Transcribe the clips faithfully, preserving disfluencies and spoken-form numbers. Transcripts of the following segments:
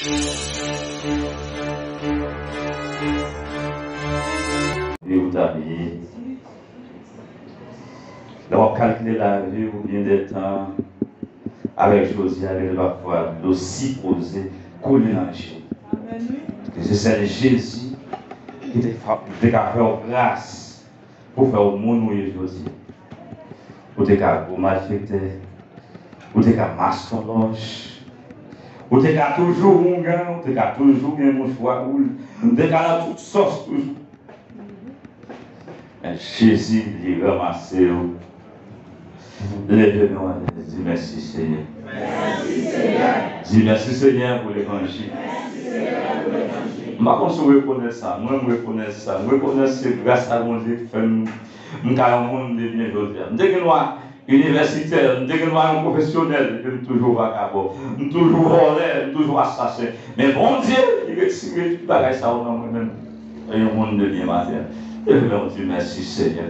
Li ou ta bliye. Lè w ap kalkile lavi w, byen de tan, avèk Jozye, avèk le pafwa, dlo sipoze koule nan je w. Paske se sèl Jezi ki te fa-, te ka fè w gras pou fè w moun ou ye jodi. Ou te ka gwo malfektè, ou te ka mastòlòj, ou te ka toujou houngan, ou te ka toujou gen mouchwa wouj, ou te ka nan tout sòs toujou. Men Jezi, li ranmase w. Leve men w anlè, di, mèsi, Senyè. Di, mèsi, Senyè, pou levanjil. M pa konn si w rekonèt sa. Mwen, m rekonèt sa. M rekonèt se gras a Bondye ki fè m, m ka yon moun de byen jodi a. M te gen dwa inivèsitè, m te gen dwa yon pwofesyonèl, epi m toujou vakabon. M toujou vòlè, m toujou asasen. Men Bondye, li retire tout bagay sa yo nan mwen menm. Yon moun de byen maten. Leve men w, di, mèsi, Senyè.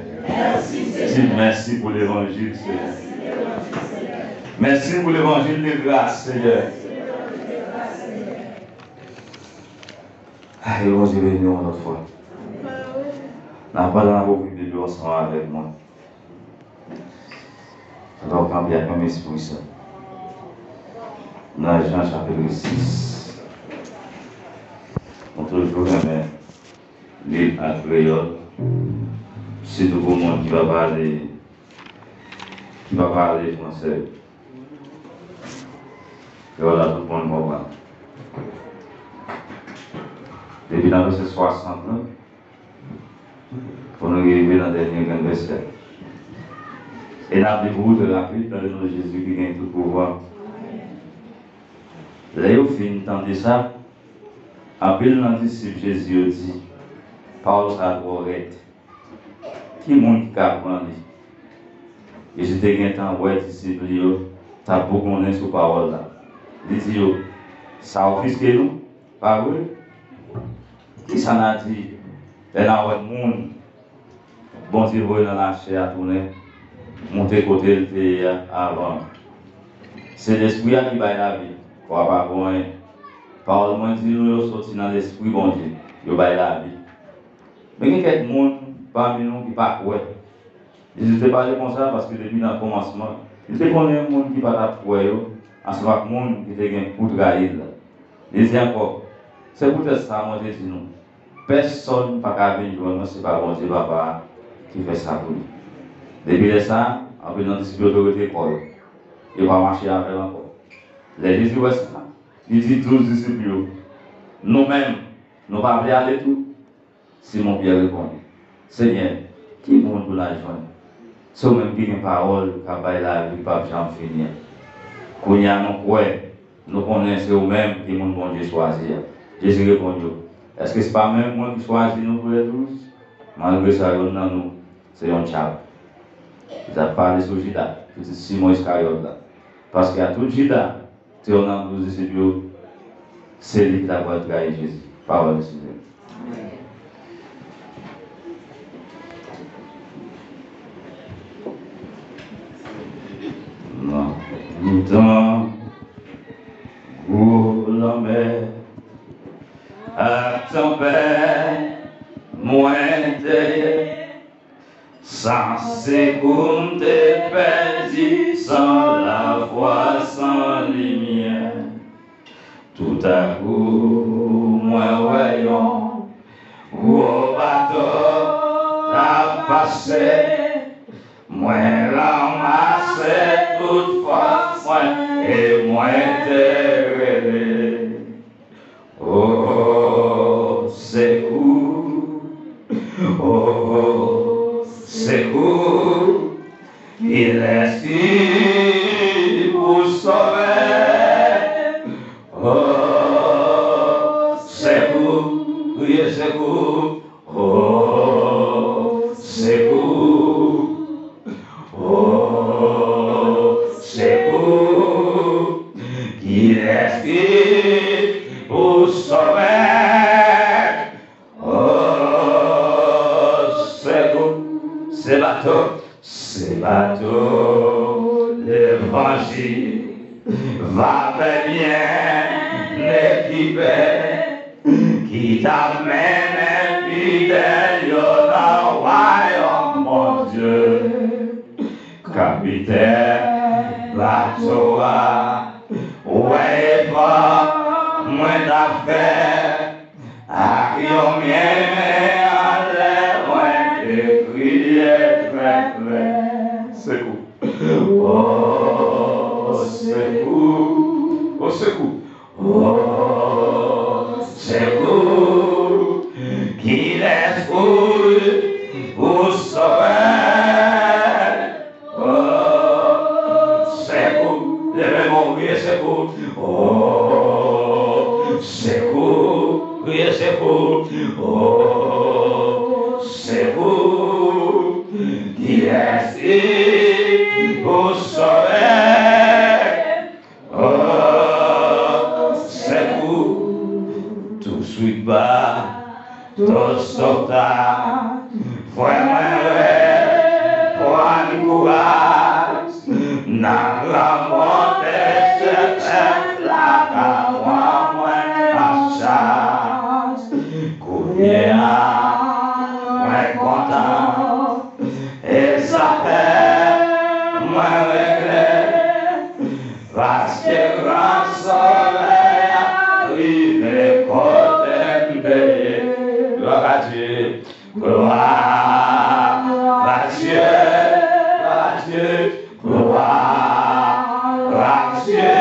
Di, mèsi pou levanjil, Senyè. Mèsi pou levanjil de gras, Senyè. Ay, Bondye beni w yon lòt fwa. Nan pale, n ap ouvri Bib yo ansanm avèk mwen. Alò, kanpe ak menm espri sa. Nan Jan chapit sis. Nou toujou renmen li an kreyòl. Sitou pou moun ki pa pale, ki pa pale fransè. Kreyòl la tout moun konprann. Depi nan vèsè swasant lan, pou nou rive nan dènye grenn vèsè. E n ap li pou ou trè rapid, nan le non de Jezi ki gen tout pouvwa. Lè yo fin tande sa, anpil nan disip Jezi yo di, pawòl sa a twò rèd. Ki moun ki ka pran li? Jezi te gentan wè disip li yo t ap bougonnen sou pawòl la. Li di yo, sa ofiske nou, pa vre? Kisa n a di lè n a wè moun Bondye voye nan lachè a tounen monte kote l te ye a avan an? Se Lespri a ki bay lavi, kò a pa gen anyen. Pawòl mwen di nou yo soti nan Lespri Bondye, yo bay lavi. Men gen kèk moun pami nou ki pa kwè. Jezi te pale konsa paske depi nan kòmansman, li te konnen moun ki pa t ap kwè yo, ansanm ak moun ki te gen pou trayi l la. Li di ankò, se poutèt sa mwen te di nou, pèsonn pa ka vin jwenn mwen si pa Bondye Papa a ki fè sa pou li. Depi lè sa a, anpil nan disip yo te rete kò yo. Yo pa mache avè l ankò. Lè Jezi wè sa, li di douz disip yo, nou menm, nou pa vle ale tou? Simon Pyè reponn, Senyè, ki moun pou n al jwenn? Se ou menm ki gen pawòl k ap bay lavi k p ap janm fini an. Kounye a nou kwè, nou konnen se ou menm ki moun Bondye chwazi a. Jezi reponn yo, èske se pa menm mwen ki chwazi nou toulèdouz? Malgre sa, yonn nan nou se yon dyab. Li t ap pale sou Jida, pitit Simon Iskaryòt la. Paske a tout Jida, se youn nan douz disip yo, se li ki ta pral trayi Jezi. Pawòl Senyè. Nan mitan gwo lanmè ak tanpèt, mwen te ye. San sekou m te pèdi, san lafwa, san limyè. Toutakou, mwen wè yon gwo bato t ap pase. Mwen ranmase tout fòs mwen e mwen te rele. O, sekou, o, sekou, kilès ki pou sove? O, sekou, kriye sekou, o, sekou. O, sekou, kilès ki pou sove? O, sekou, se bato, se bato levanjil va fè byen. ki t ap mennen fidèl yo nan wayòm Bondye. Kapitèn bato a wè efò mwen t ap fè ak yon men anlè, mwen te kriye trè trè. Sekou! O sekou! O sekou! O sekou! Kilès pou ou sove? O sekou! Leve men w, kriye sekou! O sekou! Kriye sekou! O sekou! Kilès ki pou sove? O sekou! Touswit ba to sota, frè mwen, reprann kouraj. Nan gran bonte, se pèp la ka pran mwen an chaj. Kounye a, mwen kontan, e zafè mwen regle, paske gran Sovè a rive kote m te ye. Glwa a Dye! Gloire à Dieu, gloire à Dieu, gloire à Dieu.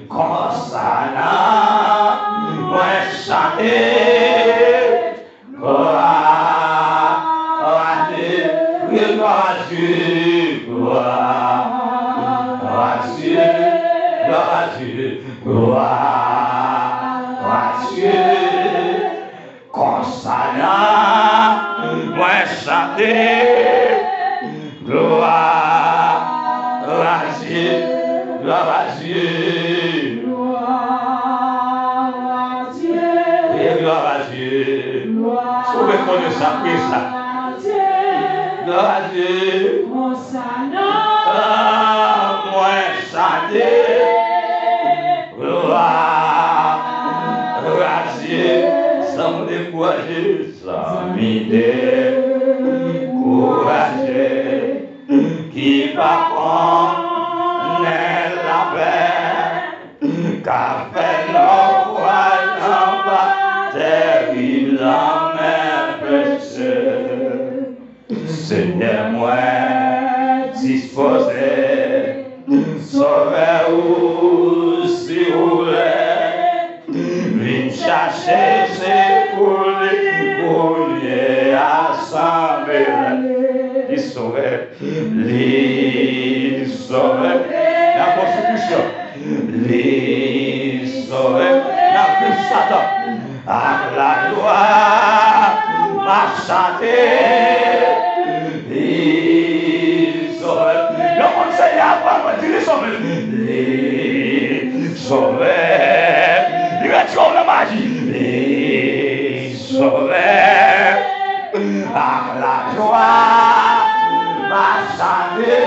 Konsa nan mwen chante, gloire à Dieu, gloire à Dieu, gloire à Dieu, gloire à Dieu, gloire à Dieu. Konsa nan mwen chante, glwa a Dye, glwa a Dye, glwa a Dye. Si w rekonèt sa, priye sa. Glwa a Dye. Konsa nan mwen chante, glwa a Dye. San m dekouraje, san m dekouraje, ki pa konnen lapè, ka fè nofraj anba tèrib lanmè peche. Senyè, mwen dispoze, Sovè ou, si ou vle, vin chache sekou li kounye a, sanble li sove, li sove nan pèsekisyon. Li sove nan gou Satan ak lajwa, m ap chante. Li sove. Yon moun Senyè a pran mwen, di li sove. Li sove. Li retire w nan maji. Li sove. Ak lajwa, m ap chante.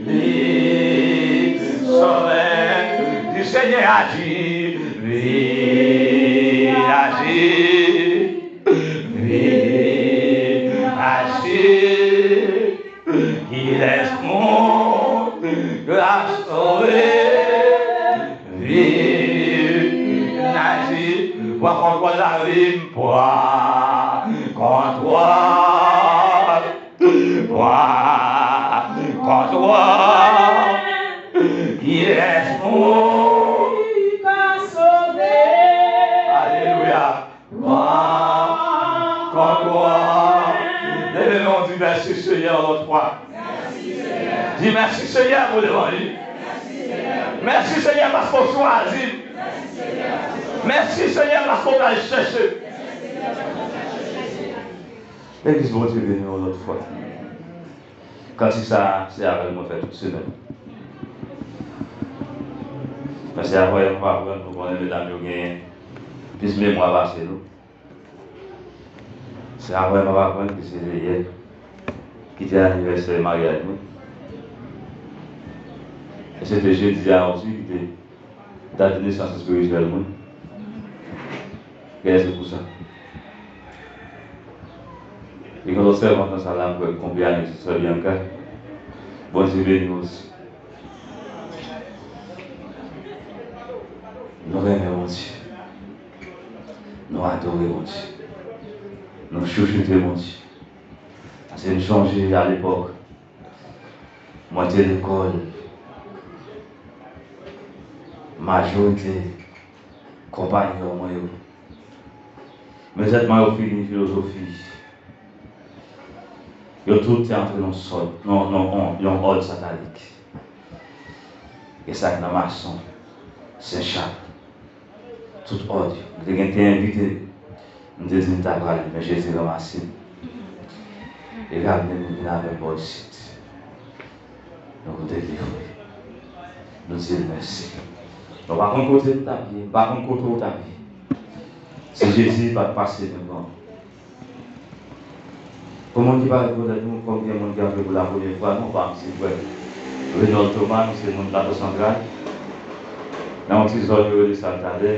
Li sove. Di, Senyè, aji, vin aji, vin aji. Kilès moun k ap sove? Vin aji. Pran kontwòl lavi m, pran kontwòl. Pran kontwòl. Kilès moun ki ka sove? Alelouya. Pran kontwòl. Leve men w, di, mèsi, Senyè, yon lòt fwa. Di, mèsi, Senyè, pou levanjil. Mèsi, Senyè, paske w chwazi m. Mèsi, Senyè, paske w pral chèche m. Legliz, Bondye beni w yon lòt fwa. Kantik sa a, se avè l mwen fè tout semèn. Men se avè l mwen pa pran, nou konnen medam yo gen plis memwa pase nou. Se avè l mwen pa pran, ki se te yè ki te anivèsè maryaj mwen. E se te jedi a osi ki te Sa di nesans espirityèl moun. Kiyès ki pou sa? Li gen lòt sèvant nan sal la, m kwè, ki konpè avèk sè Bianca. Bondye beni w osi. Nou renmen Bondye. Nou adore Bondye. Nou chouchoute Bondye. Paske m chonje alepòk, mwen te lekòl, majorite konpayon mwen yo, imediatman yo fini filozofi, yo tout te antre nan sòt, nan, nan, nan yon òd satanik. E sa k nan Mason, Sen Chak, tout òd yo. Mwen te gen te envite m, m te di m ta prale, men Jezi ranmase m. E l amenn m vin avè l bò isit. Nou delivre. Nou di l mèsi. Nou pa konn kote n t ap ye, nou pa konn kote w t ap ye. Si Jezi pa t pase menm jan. Pou moun ki pa rekonèt nou, kòm gen moun ki antre pou la premye fwa, nou pa m se frè Renold Thomas, nou se moun Plato Santral. Nan yon ti zòn yo rele Saltadè,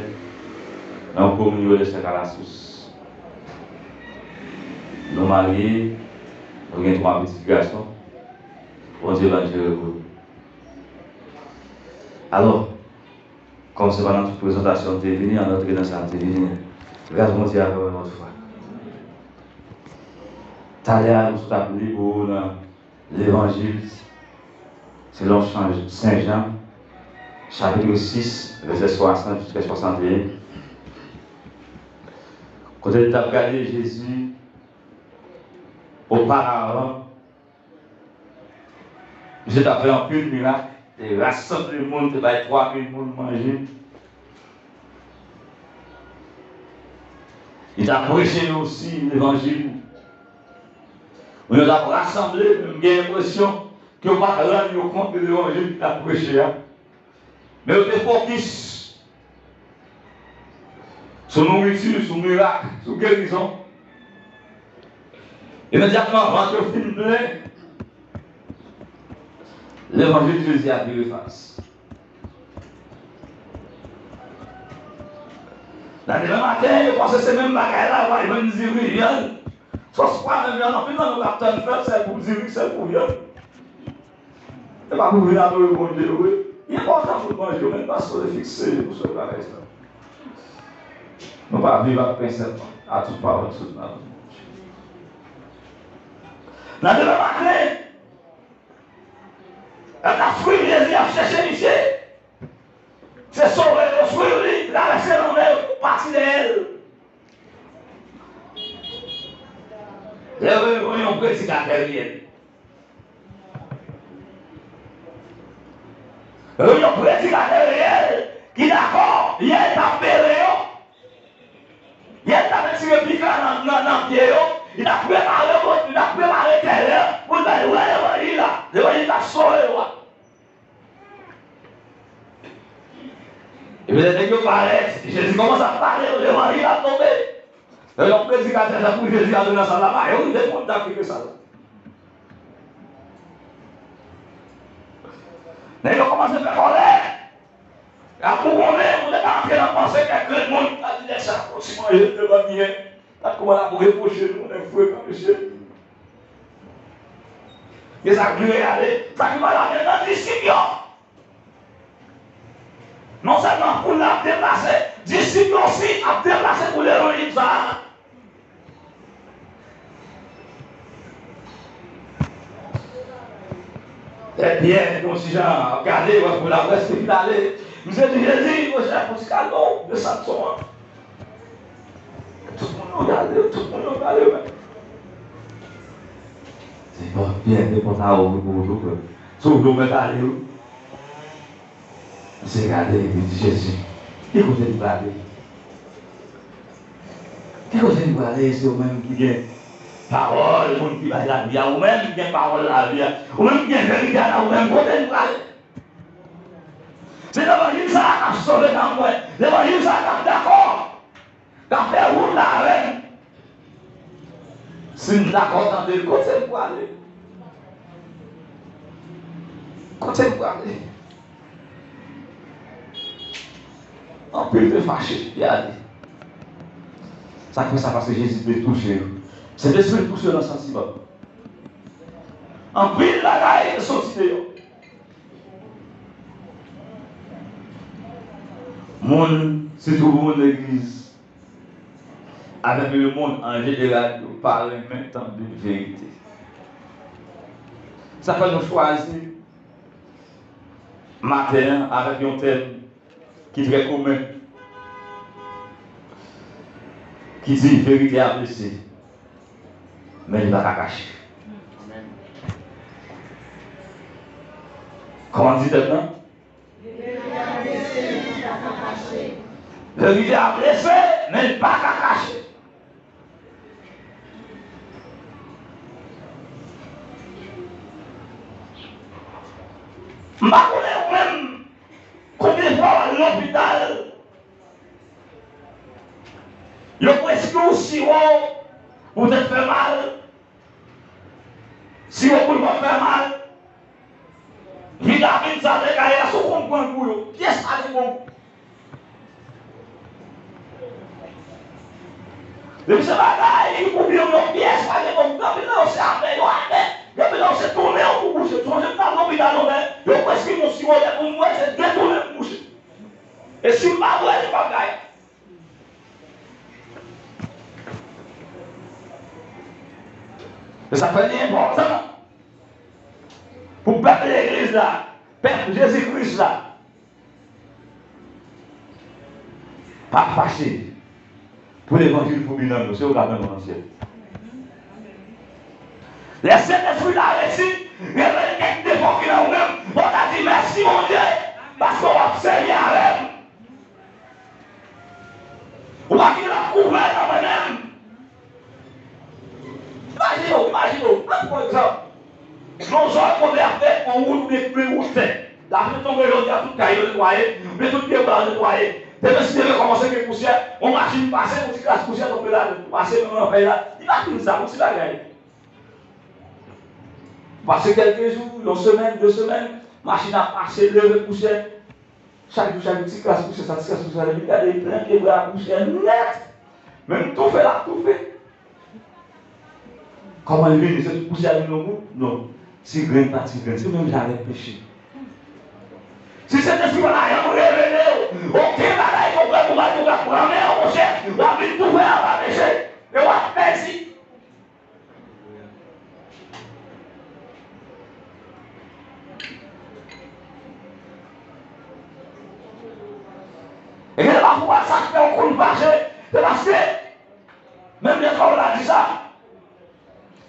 nan yon komin yo rele Sèk Alasous. Nou marye, nou gen twa pitit gason. Bondye ban jere pou nou. Alò, kòm se pa nan tout prezantasyon m te vini, ann antre nan sa m te vini an. Gras Bondye avè w yon lòt fwa. Talè a, nou sot ap li pou ou nan Levanjil selon Sen Jan, chapit sis, vèsè swasant jiska swasanteyen. Kote n t ap gade Jezi oparavan, misye t ap fè anpil mirak, te rasanble moun, te bay twa mil moun manje. Li t ap preche yo osi levanjil. Moun yo t ap rasanble, men m gen enpresyon ke yo pa t rann yo kont de levanjil li t ap preche a. Men yo te fokis sou nouriti, sou mirak, sou gerizon. Imedyatman, vant yo fin plen, levanjil Jezi a vire fas. Nan demen maten, yo panse se menm bagay la, yo al jwenn diri, vyann. Sòs pa menm vyann, anpil nan nou k ap tann fèt, sèl pou diri, sèl pou vyann. Se pa pou vin adore Bondye, wi. Li enpòtan pou nou manje, men nou pa sipoze fikse pou sèl bagay sa. Nou pa viv ak pen sèlman, a tout pawòl ki sot nan bouch Bondye. Nan demen maten, l ap swiv Jezi, ap chèche misye. Se sove yo swiv li, travèse lanmè yo, pati dèyè l. Lè yo jwenn yon predikatè reyèl. Yo jwenn yon predikatè reyèl ki dakò, yè l t ap bere yo. Yè l t ap retire pika nan, nan, nan pye yo. Li t ap prepare yo, li t ap prepare tèren pou l bay levanjil la. Levanjil t ap sove yo a. Epi lè nèg yo parèt, Jezi kòmanse ap pale, yo, levanjil ap tonbe. Lè yon predikatè tankou Jezi antre nan sal la, majorite moun t ap kite sal la. Nèg yo kòmanse fè kòlè. Y ap bougonnen, moun yo ka antre nan panse kèk grenn moun, ta di nèg sa fouti manje devan byen. Gad kòman l ap repwoche nou, nèg frekan, mesye. Gen sa k vire ale, sa ki pa la, men nan disip yo. Non sèlman foul la ap deplase, disip yo osi ap deplase pou levanjil sa a. Lè Pyè yon ti jan ap gade, wè foul la prèske fin ale. Misye di Jezi, monchè, fò ti kalme w, desann son an. Tout moun yo gade, tout moun yo gade, men. Se bon, Pyè, se konsa ou, ou, ou, ou, si w vle w mèt ale, wi. Misye gade, li di Jezi, ki kote li prale? Ki kote li prale? Se ou menm ki gen pawòl, moun ki bay lavi a, ou menm ki gen pawòl lavi a, ou menm ki gen verite a nan ou menm, kote li prale? Se levanjil sa a k ap sove nanm mwen, levanjil sa a k ap dakò, k ap fè wout la avè m. Si m dakò tande l, kote m prale? Kote m prale? Anpil te fache, y ale. Sa k fè sa? Paske Jezi te touche yo. Sentespri touche yo nan santiman. Anpil bagay te soti deyò. Moun, sitou pou moun legliz, avèk lemonn an jeneral, yo pa renmen tande verite. Sa fè nou chwazi maten an avèk yon tèm ki trè komen, ki di verite a blese, men li pa ka kache. Kòman di tèt lan? Verite a blese, men li pa ka kache. M pa konnen ou menm, konbyen fwa w al lopital, yo preskri w siwo pou tèt fè mal, siwo pou vant fè mal, vitamin sa te kay la, si w konn pran gou yo, pyès pa gen bon gou. Depi se bagay ki pou byen, yon pyès pa gen bon gou, anpil nan yo se amè, yo amè. Anpil nan yo se tounen yo pou bouche. Sonje m t al lopital yon lè, yo preskri m yon siwo, lè pou m bwè, se detounen m bouche. E si m pa bwè, li p ap gaye. Se sa k fè li enpòtan pou pèp legliz la, pèp Jezi Kris la, pa fache pou levanjil pou bilan nou, se yo k ap mennen w nan syèl. Lè Sentespri la resi revele kèk defo ki nan ou menm, fò w ta di, mèsi, Bondye, paske w ap sèvi avè m. Ou pa kite l ap kouvè nan mwen menm. Imajine w, imajine w, pran pou egzanp, yon zòn kote y ap fè yon wout, oubyen yon wout fè. Lapli tonbe jodi a, tout kay yo netwaye, oubyen tout pyebwa yo netwaye. Demen si Dye vle kòmanse gen pousyè, yon machin pase, yon ti kras pousyè tonbe ladan, pase menm nan fèy la. Imajine sa, yon ti bagay. Pase kèlke jou, yon semèn, de semèn, machin ap pase, leve pousyè. Chak jou, chak jou, ti kras pousyè sa, ti kras pousyè sa, depi gade, li plen pyebwa a pousyè nèt. Menm toufe l ap toufe. Kòman l vini? Se tout pousyè a vin yon gwoup? Non. Ti grenn pa ti grenn. Se menm jan avèk peche. Si Sentespri pa t janm revele w okenn bagay konkrè pou w al pou w ka pran men w, monchè, w ap vin toufe anba peche. E w ap pèdi. E gen pafwa sa k fè w konn fache, se paske, menm lè Pawòl la di sa,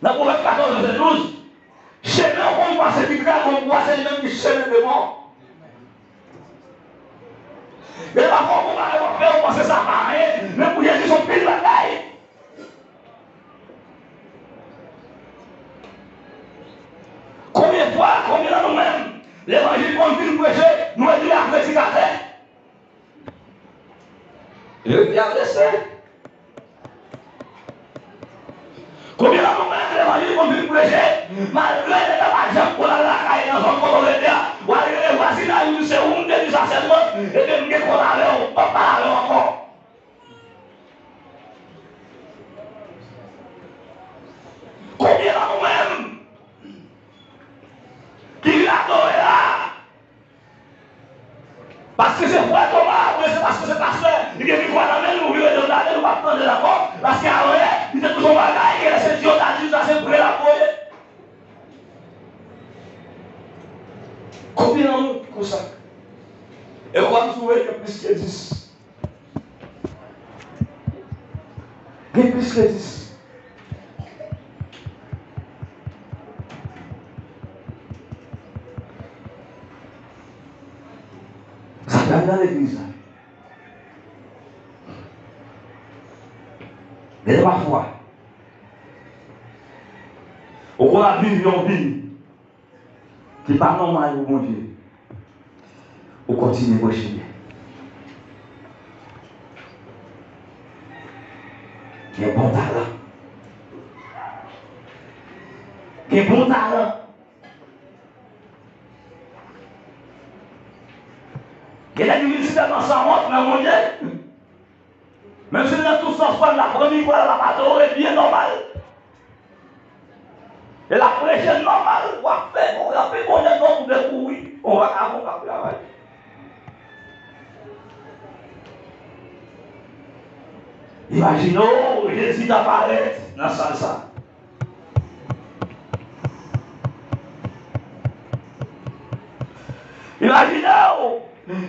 nan Pwovèb katòz, vèsè douz, chemen w konn pase ki trè bon pou w, se li menm ki chemen de mò. Gen pafwa w konn bagay w ap fè, w panse sa pa anyen, men pou Jezi se yon pil bagay. Konbyen fwa, konbyen nan nou menm, levanjil konn fin preche, nou ekri a predikatè? Yo ekri a blese. Konbyen nan nou menm, levanjil konn fin preche, malgre nèg la pa janm konn al lakay nan zòn kote w rete a, w al rele vwazinay ou di se ou m te di sa sèlman, ebyen m gen kont avè w, m p ap pale avè w ankò. Konbyen nan nou menm ki vin adore la? Paske se frè Toma, oubyen se paske se pastè, li gen mikwo a nan men l, nou vire do n gade l, nou p ap tande l ankò, paske avan yè, li te di yon bagay, genlè se di yo ta di l sa, se vre l ap voye. Konbyen nan nou ki konsa? E w ap di w gen plis ke dis. Gen plis ke dis. Sa pral nan legliz la. Gen de pafwa, ou konn ap viv yon vi ki pa nòmal pou Bondye, ou kontinye preche byen. Gen bon talan. Gen bon talan. Nèg ki vin si tèlman sanwont nan Bondye. Menm si l nan tout sans pa l, l ap rann li, l ap adore byen nòmal. E l ap preche nòmal, w ap fè bon, w ap fè bon nèg non pou dekouvri yon vakabon k ap travay. Imajine w, Jezi ta parèt nan sal sa. Imajine w,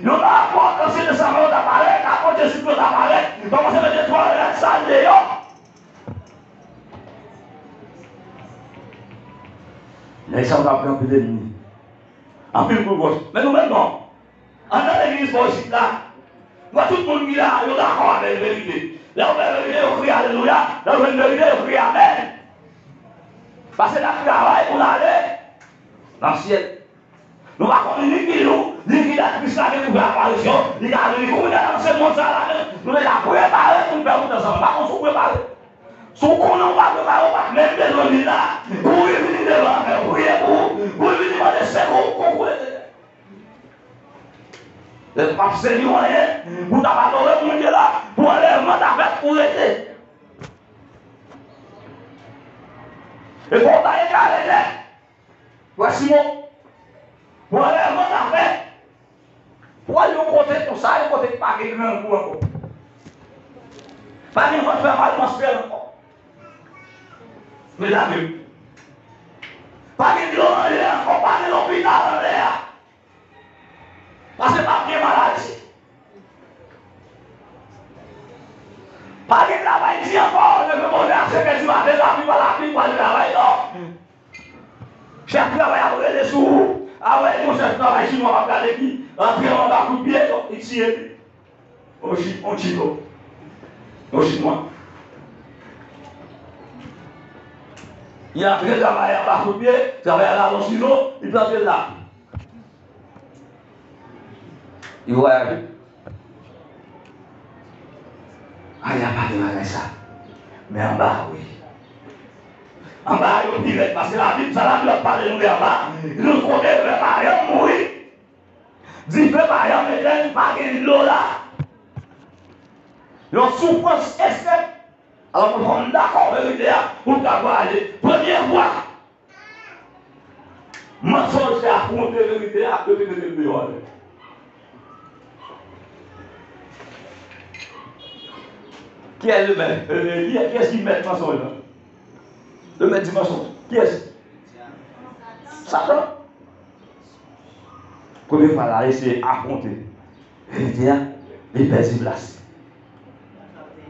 yon apot ansyen testaman yo ta parèt, apot Jezikri yo ta parèt, kòmanse mete twalèt sal deyò. Nèg sa yo t ap gen anpil ènmi. Anpil kout wòch. Men nou menm non. Anndan legliz bò isit la, m wè tout moun ki la, yo dakò avèk verite. Lè yo fè verite, yo kriye alelouya. Lè yo jwenn verite, yo kriye amèn. Paske n ap travay pou n ale nan syèl. Nou pa konnen ni ki jou, ni ki dat Kris la gen pou fè aparisyon. Li ka vini kounye a nan se mond sa la menm. Nou deja prepare pou n fè wout ansanm. M pa konn si w prepare. Si w konnen w pa prepare, w pa t menm bezwen vin la. Kouri vini devan, fè priye pou ou. Kouri vini mande sekou, konkou, etsetera. Lè w p ap sèvi w anyen, pou w t ap adore Bondye la, pou anlèvman ta fèt, ou rete. E pou w ta eklate nèt. Wè Simon, pou anlèvman ta fèt, pou al yon kote konsa, yon kote ki pa gen grangou ankò. Pa gen vant fè mal manstrèl ankò. Men la menm. Pa gen dlo anlè ankò, pa gen lopital anlè a. Paske p ap gen maladi. Pa gen travay di ankò, leve bonè a senkè di maten, lapli pa lapli, pou al travay, non. Chèf travay ap rele sou ou. A wè, yon chèf travay chinwa w ap gade ki rantre anba kout pye, donk, li tiye li. On chi-, on chino. On chinwa. Li rantre travay anba kout pye, travay la, on chino, li plante l la. Li vwayaje. Ay, a pa de bagay sa. Men anba, wi. Anba, yo pi rèd, paske Labib, sa Labib ap pale nou de anba, nou kote fè pa janm mouri. Dife pa janm etenn, pa gen dlo la. Yon soufrans ekstrèm. Alò, pou fò n dakò verite a, pou n ka vwayaje. Premye fwa, mansonj te afwonte verite a, yo te mete l deyò avè l. Kiyès le mèt? Kiyès ki mèt mansonj lan? Le mèt di mansonj. Kiyès? Satan. Premye fwa l al eseye afwonte verite a, li pèdi plas.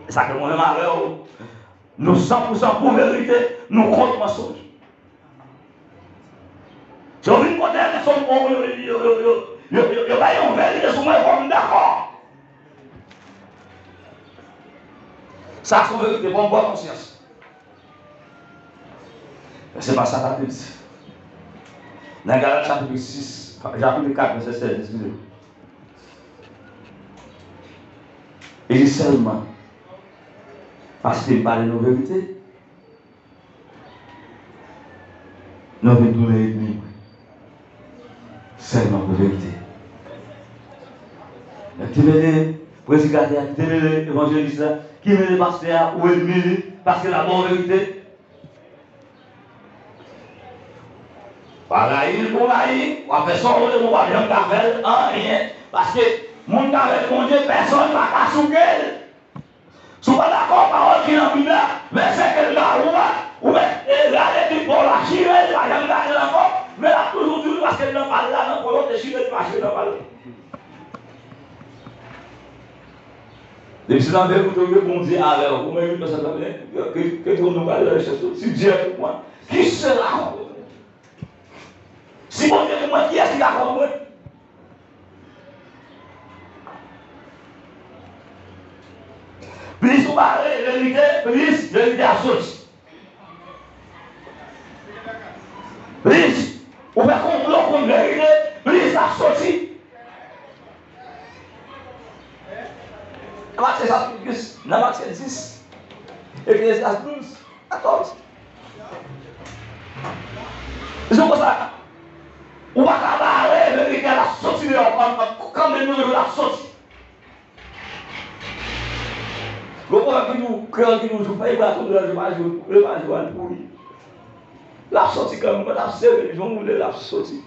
E sa ke mwen menm avè w, nou san pou san pou verite, nou kont mansonj. Si w vin kote m, se yon bon, yo, yo bay yon verite sou mwen, fò m dakò. Sa se yon verite, fò m pran konsyans. Men se pa sa Labib di. Nan Galat chapit sis, chapit kat, vèsè sèz, eskize m. Li di sèlman, paske m pale nou verite, nou vin tounen ènmi mwen. Sèlman pou verite. Ki mele predikatè a, ki te mele evanjelis la, ki mele pastè a, ou ènmi li, paske l ap ba w verite. W a rayi l pou rayi, w a fè sa w vle, men w p ap janm ka fè l anyen. Paske moun k avèk Bondye, pèsonn pa ka souke l. Si w pa dakò pawòl ki nan Bib la, vèsè ke l ba ou a, ou mèt rale pik pa w la, chire l, pa janm gade l ankò, men l ap toujou di w paske l nan pa l la, nan pwen yo te chire l, mache nan pa l. Depi se nan verite w ye, Bondye avè w. Ou menm ki panse sa, men, ke, ke tronn ou pale nan rechèch ou. Si Dye pou mwen, ki sera contre mwen? Si Bondye pou mwen, kiyès ki ka kont mwen? Plis ou bare verite, plis verite ap soti. Plis ou fè konplo kont verite, plis l ap soti. Nan Matye chapit dis, nan Matye dis, Eklezyas douz, katòz. Se konsa, ou pa ka bare verite a, l ap soti deyò, kan, kan, Menm yon jou l ap soti. Gon pwovèb ki di w, kreyòl ki di w, jou fèy pa tonbe, jou pa jou, jou pa jou al pouri. L ap soti kanmenm, l ap sere, jan w vle, l ap soti.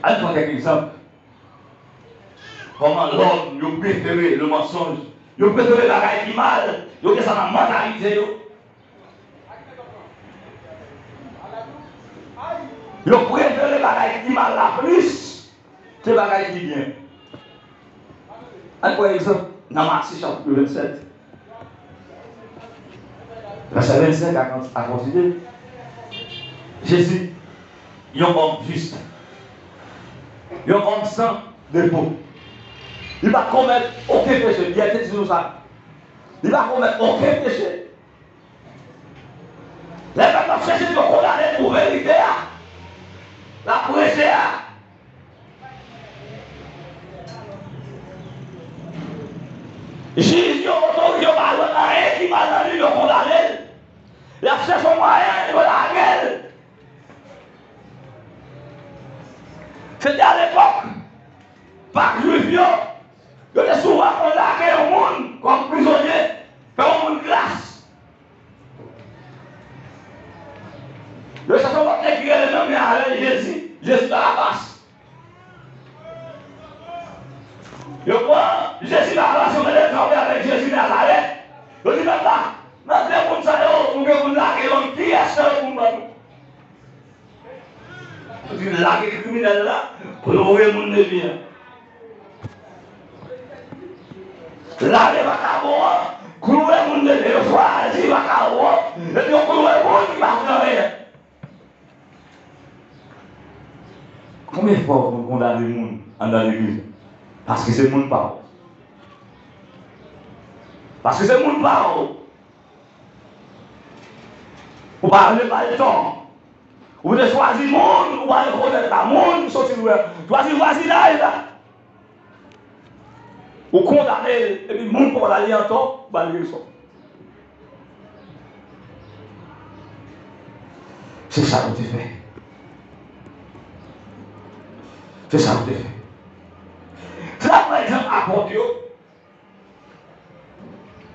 Ann pran kèk egzanp. Kòman lòm, yo prefere le mensonge. Yo prefere bagay ki mal. Yo gen sa nan mantalite yo. Yo prefere bagay ki mal la plis ke bagay ki byen. Ann pran egzanp nan Matye chapit vennsèt, vèsè vennsenk a, a kontinye. Jezi, yon òm jis, yon òm san defo. Li pa t komèt okenn peche, Pyè te di nou sa. Li pa komèt okenn peche. Lè pèp la ap chèche pou yo kondane l pou verite a l ap preche a, jij yo, otorite yo pa wè anyen ki mal nan li, yo kondane l. Y ap chèche yon mwayen pou yo lage l. Se te alepòk Pak Jwif yo, yo te souvan konn lage yon moun kòm prizonye, fè yon moun gras. Yo chèche yon lòt nèg ki rele menm jan avè Jezi, Jezi Barabas. Yo pran Jezi Barabas, yo mete l kanpe avèk Jezi Nazarèt. Yo di, pèp la, nan de moun sa yo, nou gen pou n lage youn, kiyès nan yo pou n ban nou? Yo di, lage kriminèl la pou nou voye moun de byen. Lage vakabon an, kloure moun de byen. Yo chwazi vakabon an, epi yo kloure moun ki pa fè anyen. Konbyen fwa w konn kondane moun anndan legliz? Paske se moun pa w. Paske se moun pa w. Ou pa vle ba l tò. Ou te chwazi moun, ou pa rekonèt la. Moun soti lwen. Chwazi vwazinaj la. Ou kondane l, epi moun pa w la li antò, ou ba l rezon. Se sa nou te fè. Se sa nou te fè. Se la, pa egzanp, apot yo.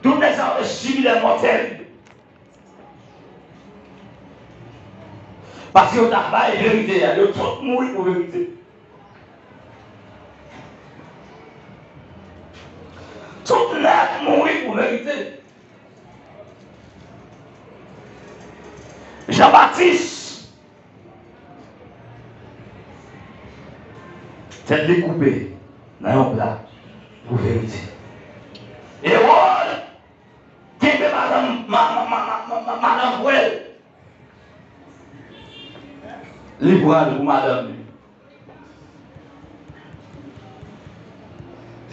Tout nèg sa yo te sibi lè mò tèrib. Paske yo t ap bay verite a, yo tout mouri pou verite. Tout nèg mouri pou verite. Jan Batis, tèt li koupe nan yon pla pou verite. Ewòd kenbe madanm, ma-, ma-, madanm frè l. Li pran l pou madanm li.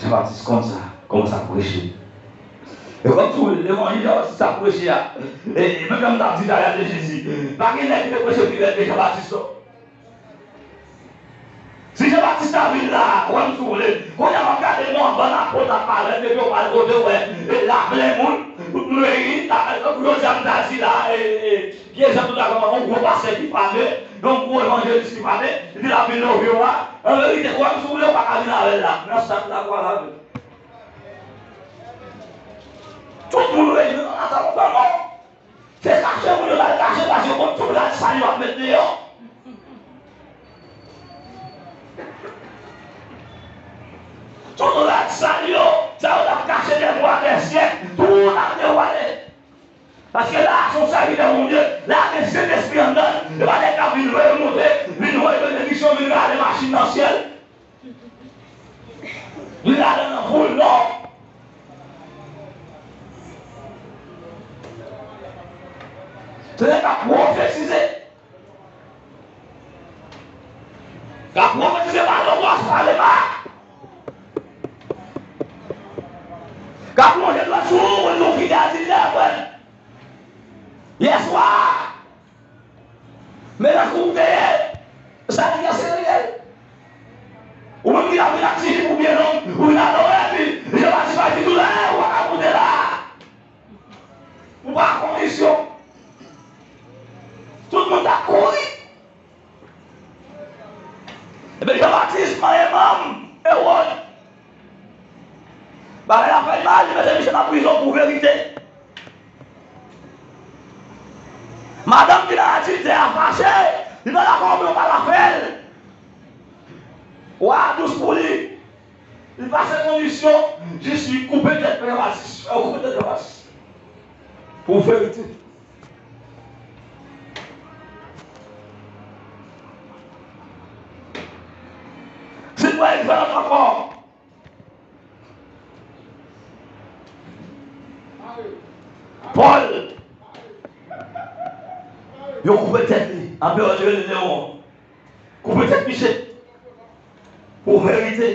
Jan Batis konn sa, kòmanse ap preche. E kòm si w levanjil Jan Batis ap preche a, e, e menm jan m t ap di talè de Jezi, pa gen nèg ki te preche pi bèl ke Jan Batis non. Si Jan Batis ta vin la, kwè m si w vle, kounye a w ap gade mòn bann apot ap parèt, epi w pral kote w wè, e, la plen moun, tout moun reyini, ta, e, tankou jodi a m ta di la, e, e, Pye Jan tout la kòman yon gwo pastè ki pale, yon gwo evanjelis ki pale, epi l ap vin love w a. An verite, kwè m si w vle, w pa ka vin avè l la. Nan stad la, w al avè l. Tout moun reyini nan lasalon, kòman? Se kache moun yo t al kache, paske yo konn tout rad sal yo ap met deyò. Tout rad sal yo, sa yo t ap kache dè mwa, dè syèk, tout ap devwale. Paske la a se yon sèvitè Bondye, la a gen Sentespri anndan l, e pa nèg k ap vin voye monte, vin voye benediksyon, vin rale machin nan syèl. Vin rale nan foul, non. Se nèg k ap pwofetize. K ap pwofetize pa logòs, pa lema. K ap lonje dwèt sou ou, pou l di w fidèl, fidèl, frè. Yèswa, men nan kou w te ye, sa li gen serye. Ou menm ki ap vin ak ti jip ou byen long, ou vin adore, epi Jan Batis pa di tou, e, ou pa ka moute la. Ou pa kondisyon. Ebyen, Jan Batis manyen manm Ewòd. Bagay la fè mal, li mete misye nan prizon pou verite. Madanm ki nan adiltè a fache, li pa dakò pou yo pa l afè l. Wa a dous pou li. Li pase kondisyon, jis li koupe tèt Jan Batis. Fè yo koupe tèt Jan Batis. Pou verite. Si nou egzanp ankò, Pòl, yo koupe tèt li, anperè yo te rele Newon. Koupe tèt misye. Pou verite.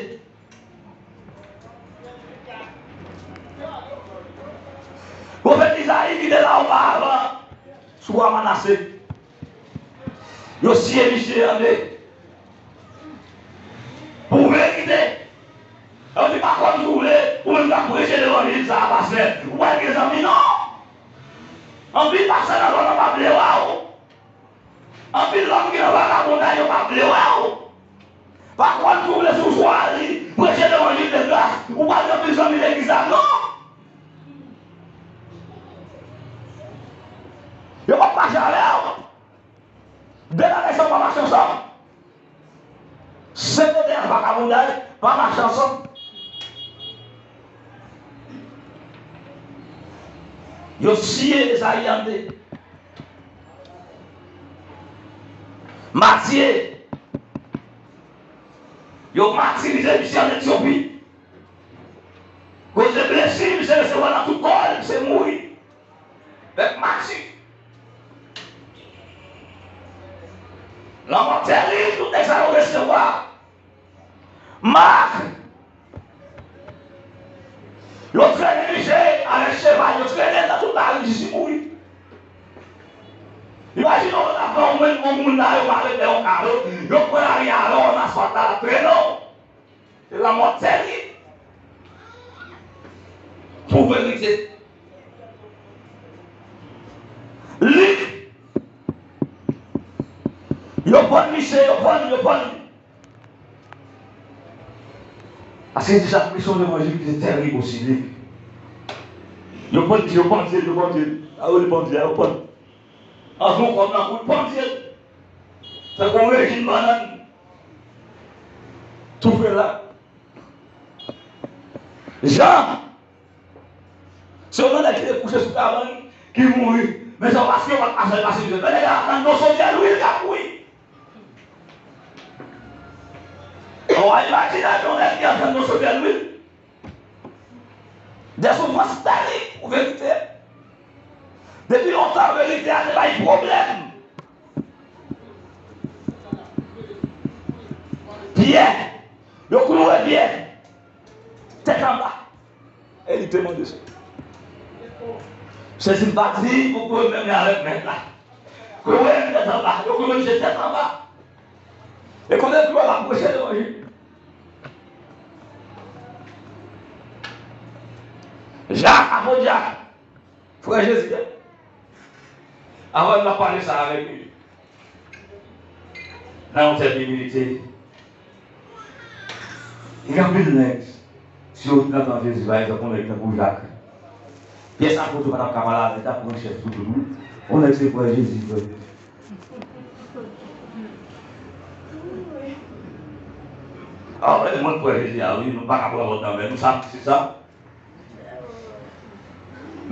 Pwofèt Izayi ki te la oparavan sou wa Manase. Yo siye misye an de. Pou verite. Yo di pa konn si w vle, ou menm k ap preche levanjil sa a, pastè, ou pa gen zanmi non. Anpil pastè nan zòn nan pa vle wè w. Anpil lòm ki nan vagabonday yo pa vle wè w. Pa konn si w vle si w chwazi preche levanjil de gras, ou pa gen anpil zanmi legliz la non. Yo p ap mache avè w. De bagay sa yo pa mache ansanm. Senteté ak vagabonday pa mache ansanm. Yo siye Ezayi an de. Matye. Yo matirize misye an Etyopi. Koze blesi misye resevwa nan tout kò l, misye mouri. Bèk mati. Lanmò tèrib, tout nèg sa yo resevwa. Mak. Yo trennen misye avèk cheval, yo trennen l nan tout lari jis li mouri. Imajine w, w ap pran yon moun, yon moun la, yo mare l nan yon kare, yo pran lari a, yo nan asfalt la, l ap trennen w. Se lanmò tèrib. Pou verite. Lik. Yo vann misye, yo vann, yo vann. Paske di sa, misyon levanjil ki te tèrib osi, Lik. Yo vann, yo pandye l, yo pandye l. A yo li pandye a, yo pann. Anvan kòm nan kou l pandye l. Tankou yon rejim bannann. Toufe la. Jan. Se yon nèg ki te kouche sou kabann, ki mouri. Men sa paske yo pa t pase l pase mizè. Men nèg la nan do sodyè lwil k ap bouyi. Ou a imajine yon nèg ki antre nan do sodyè lwil. De soufrans tèrib pou verite. Depi lontan, verite a te bay pwoblèm. Pyè, yo kloure Pyè tèt anba. E li te mande sa. Sezi m pa di pou kloure menm jan avèk mèt la. Kloure m tèt anba, yo kloure misye tèt anba. E kote l kloure l ap preche levanjil. Jak, apot Jak. Frè Jezi a. Avan n ap pale sa avèk li. Nan yon tèt imilite. Gen anpil nèg, si yo t nan tan Jezi, pa egzanp, yon nèg tankou Jak, pyès apot yo pa t ap ka pale avè l, t ap pran chèz sou do l. Yon nèg se frè Jezi, frè. A, mwen frè Jezi a, wi, nou pa ka pran lòt nan men nou, sa, se sa.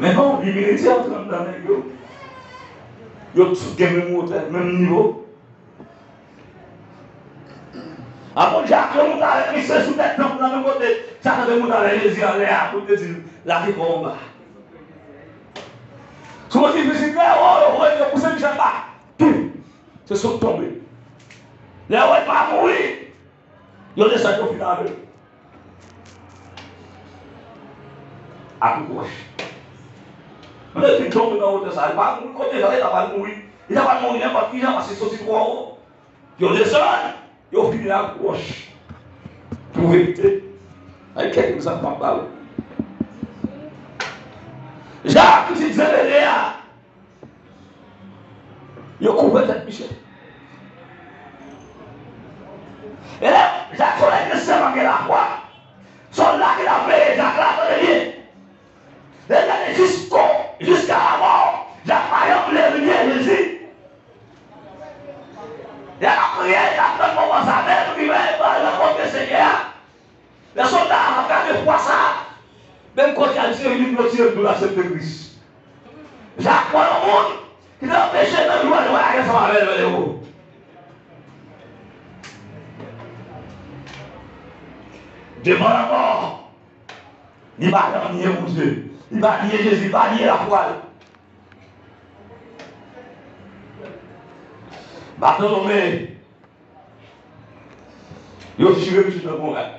Men non, imilite antre anndan nèg yo. Yo tout gen menm wotè, menm nivo. Apot Jak yo monte avèk misye sou tèt tanp lan, menm kote Satan te monte avèk Jezi anlè a, pou l te di l, lage kò w anba. Sou yon difisil trè wo, yo voye yo pouse misye anba. Tou! Se sot tonbe. Lè yo wè l pa mouri, yo desann, yo fini avè l. Ak yon wòch. Lè l fin tonbe nan wotè sa a, li pa mouri kote l ye, li ta pral mouri. Li ta pral mouri nenpòt ki jan, paske l soti twò wo. Yo desann, yo fini ak wòch. Pou verite. Ay, kèk egzanp m ap ba w. Jak, pitit Zebede a, yo koupe tèt misye. E gen lafwa. Sòlda ki t ap veye Jak la, tande byen. Lè l gade jisko, jiska lamò, Jak pa janm vle renye Jezi. Lè l ap priye, l ap tann moman sa menm, li vle rankontre Senyè a. Lè sòlda a ap gade fwa sa a, menm kote a, li se li pou yo tire l pou l aksepte Kris. Jak pran yon moun ki te anpeche nan jwa, jwa a ansanm avè l, vle ou. Devan lanmò, li pa janm nye Bondye. Li pa nye Jezi, li pa nye lafwa l. Batolome, yo chire misye nan konvèt.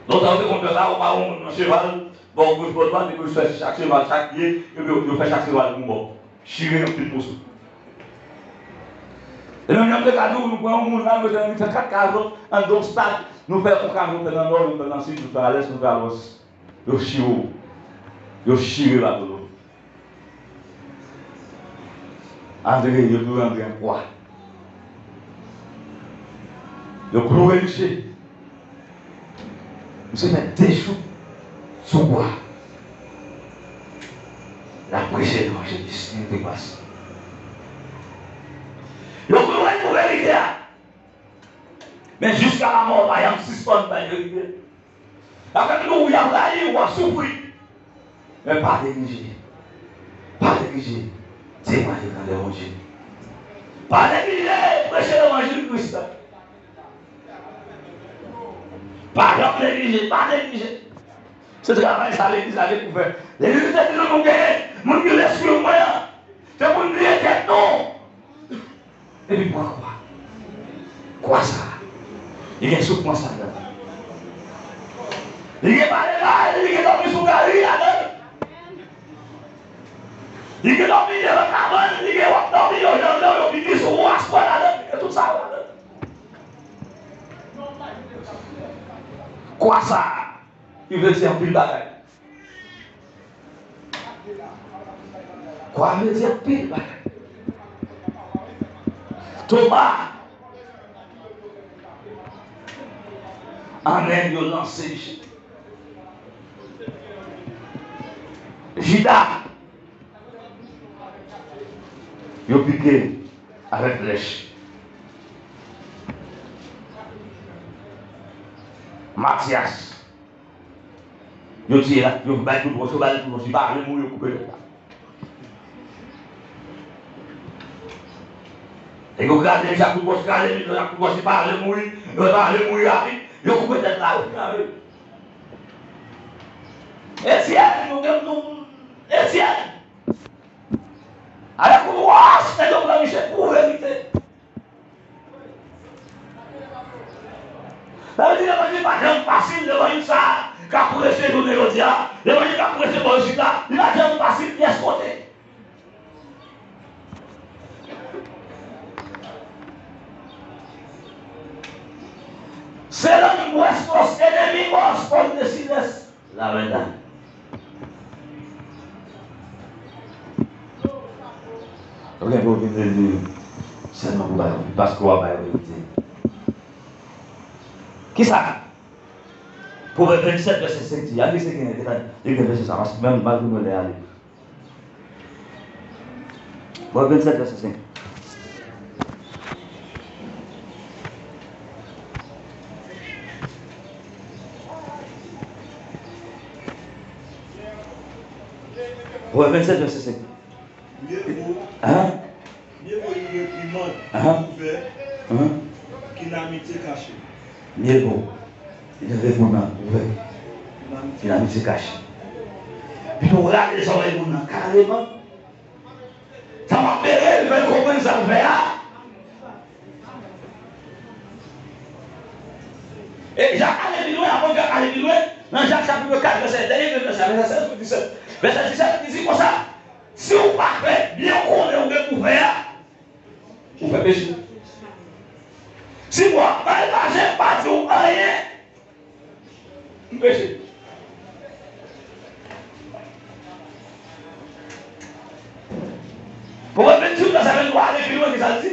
Lontan, yo te konn fè sa, yo ba yon moun nan cheval, bò goch, bò dwat, epi yo fè chak cheval, chak pye, epi yo, yo fè chak cheval yon bò. Chire yon pil moso. E menm jan m te ka di w, nou pran yon moun la, nou mete nan mitan kat kaz lòt, anndan yon stad, nou fè yon kaz, nou fè nan nò, nou fè nan sid, nou fè a lès, nou fè a lwès. Yo chire w. Yo chire Batolome. Andre, yo kloure Andre an kwa. Yo kloure misye. Misye fè de jou sou kwa. L ap preche levanjil, li te pase. Yo kloure l pou verite a. Men jiska lamò, w pa janm sispann bay verite. Afè nou, w ap rayi, w ap soufri. Men pa neglije. Pa neglije. Temwaye grandè Bondye. Pa neglije preche levanjil Kris la. Pa janm neglije, pa neglije. Se travay sa legliz la gen pou fè. Legliz te di nou, nou genyen moun ki vle swiv mwen an. Se pou n bliye tèt nou. Epi pran kwa. Kwa sa a, li gen soufrans ladan l. Li gen pale mal, li gen dòmi sou gari ladan l. Li gen dòmi devan kabann, li gen w ap dòmi, yo janbe w, yo pipi sou ou, aswè ladan l, li gen tout sa yo ladan l. Kwa sa a, li vle di anpil bagay. Kwa vle di anpil bagay. Toma, an Enn, yo lanse misye. Jida, yo pike l avèk flèch. Matyas, yo tiye l, yo bay kout wòch, yo bay kout wòch, li pa vle mouri, yo koupe tèt la. Nèg yo kraze misye ak kout wòch, kraze misye ak kout wòch, li pa vle mouri, li pa vle mouri rapid, yo koupe tèt la, yo kraze. Etyèn, nou gen nou, Etyèn, avèk kout wòch, nèg yo pran misye pou verite. Sa vle di levanjil pa janm fasil, levanjil sa a k ap preche jounen jodi a, levanjil k ap preche bò isit la, li pa janm fasil pyès kote. Serán vuestros enemigos por deciros la verdad. Ou gen pou vin li sèlman pou ba yo, paske w ap ba yo verite. Kisa Pwovèb vennsèt, vèsè senk di? Al li se gen, li gen vèsè sa, paske menm malgre mwen lè ale. Pwovèb vennsèt, vèsè senk. Pwovèb vennsèt, vèsè senk. Mye vo, Hein? Mye vo yon reprimann Hein? ouvè Hein? Ki n amitye kache. Mye vo yon reprimann ouvè Ki n amitye ki n amitye kache. Pito w rale sa w bay moun nan kareman. Sa w ap bere l, fè l konprann sa l fè a. E Jak ale pi lwen, apre Jak ale pi lwen, nan Jak chapit kat, vèsè, dènye vèsè, vèsè sèz pou disèt. Vèsè disèt, li di konsa, si w pa fè byen w konnen w gen pou fè a, ou fè peche. Si w ap bay lajan, pa di w anyen, ou peche. Pwovèb venntuit, vèsè venntwa, ale pi lwen, ki sa l di?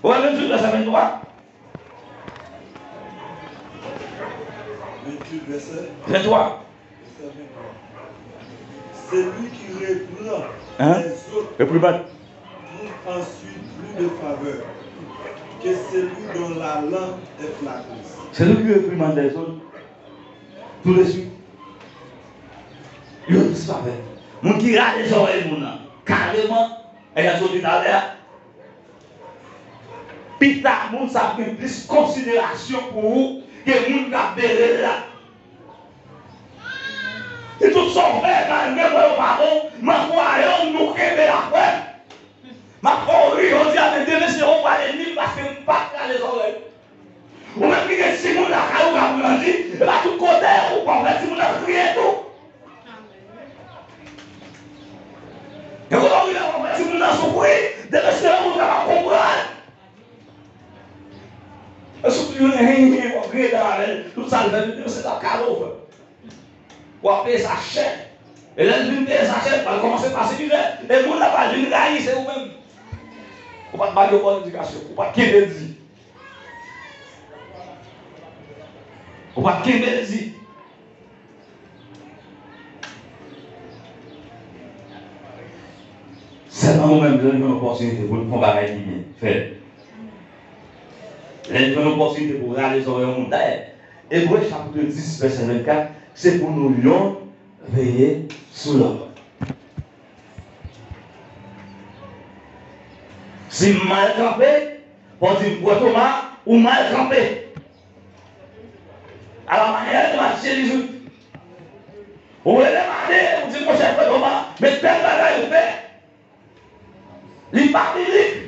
Pwovèb venntuit, vèsè venntwa. Venntuit, vèsè vennntwa. Vèsè vennntwa. Celui qui reprend Hein? les autres Reprimand. Trouve ensuite plus de faveur que celui dont la langue est flattrice. Celui qui réprimande les autres, tout de suite, il y a plus de faveur. Moun ki rale zòrèy moun nan, kareman, e jan sot di talè a, pita moun sa ap gen plis konsiderasyon pou ou ke moun k ap bere l la. E tout sa w fè, malgre mwen yo pa bon, m ap rayi w, nou kenbe la frè. M ap fè w ri jodi a, men demen se ou pral ènmi m paske m pa t rale zòrèy. Ou menm ki gen timoun lakay ou k ap grandi, e pa tout kote ou pa fè timoun nan kriye tou. E kote w rive w fè timoun nan soufri, demen se ou k ap konprann. E sou tou youn hen hen w ap grede avè l, tout sa l fè, demen se l ap kale w frè. W ap peye sa chè. E lè l vin peye sa chè, l pral kòmanse pase mizè. E moun nan pral vin rayi, se ou menm. Ou pa t ba l yon bòn edikasyon. Ou pa t kenbe l di. Ou pa t kenbe l di. Sèlman ou menm, lè l jwenn opòtinite pou l fè yon bagay ki byen, fè l. Lè l jwenn opòtinite pou rale zòrèy yon moun, dayè, Ebre chapit dis, vèsè vennkat, se pou nou yonn veye sou lòt. Si m mal kanpe, Pòl di, Frè Toma, ou mal kanpe. Ala manyè l te matche li sou. Ou rele maten, ou di, monchè, Frè Toma, men tèl bagay ou fè. Li pa biblik.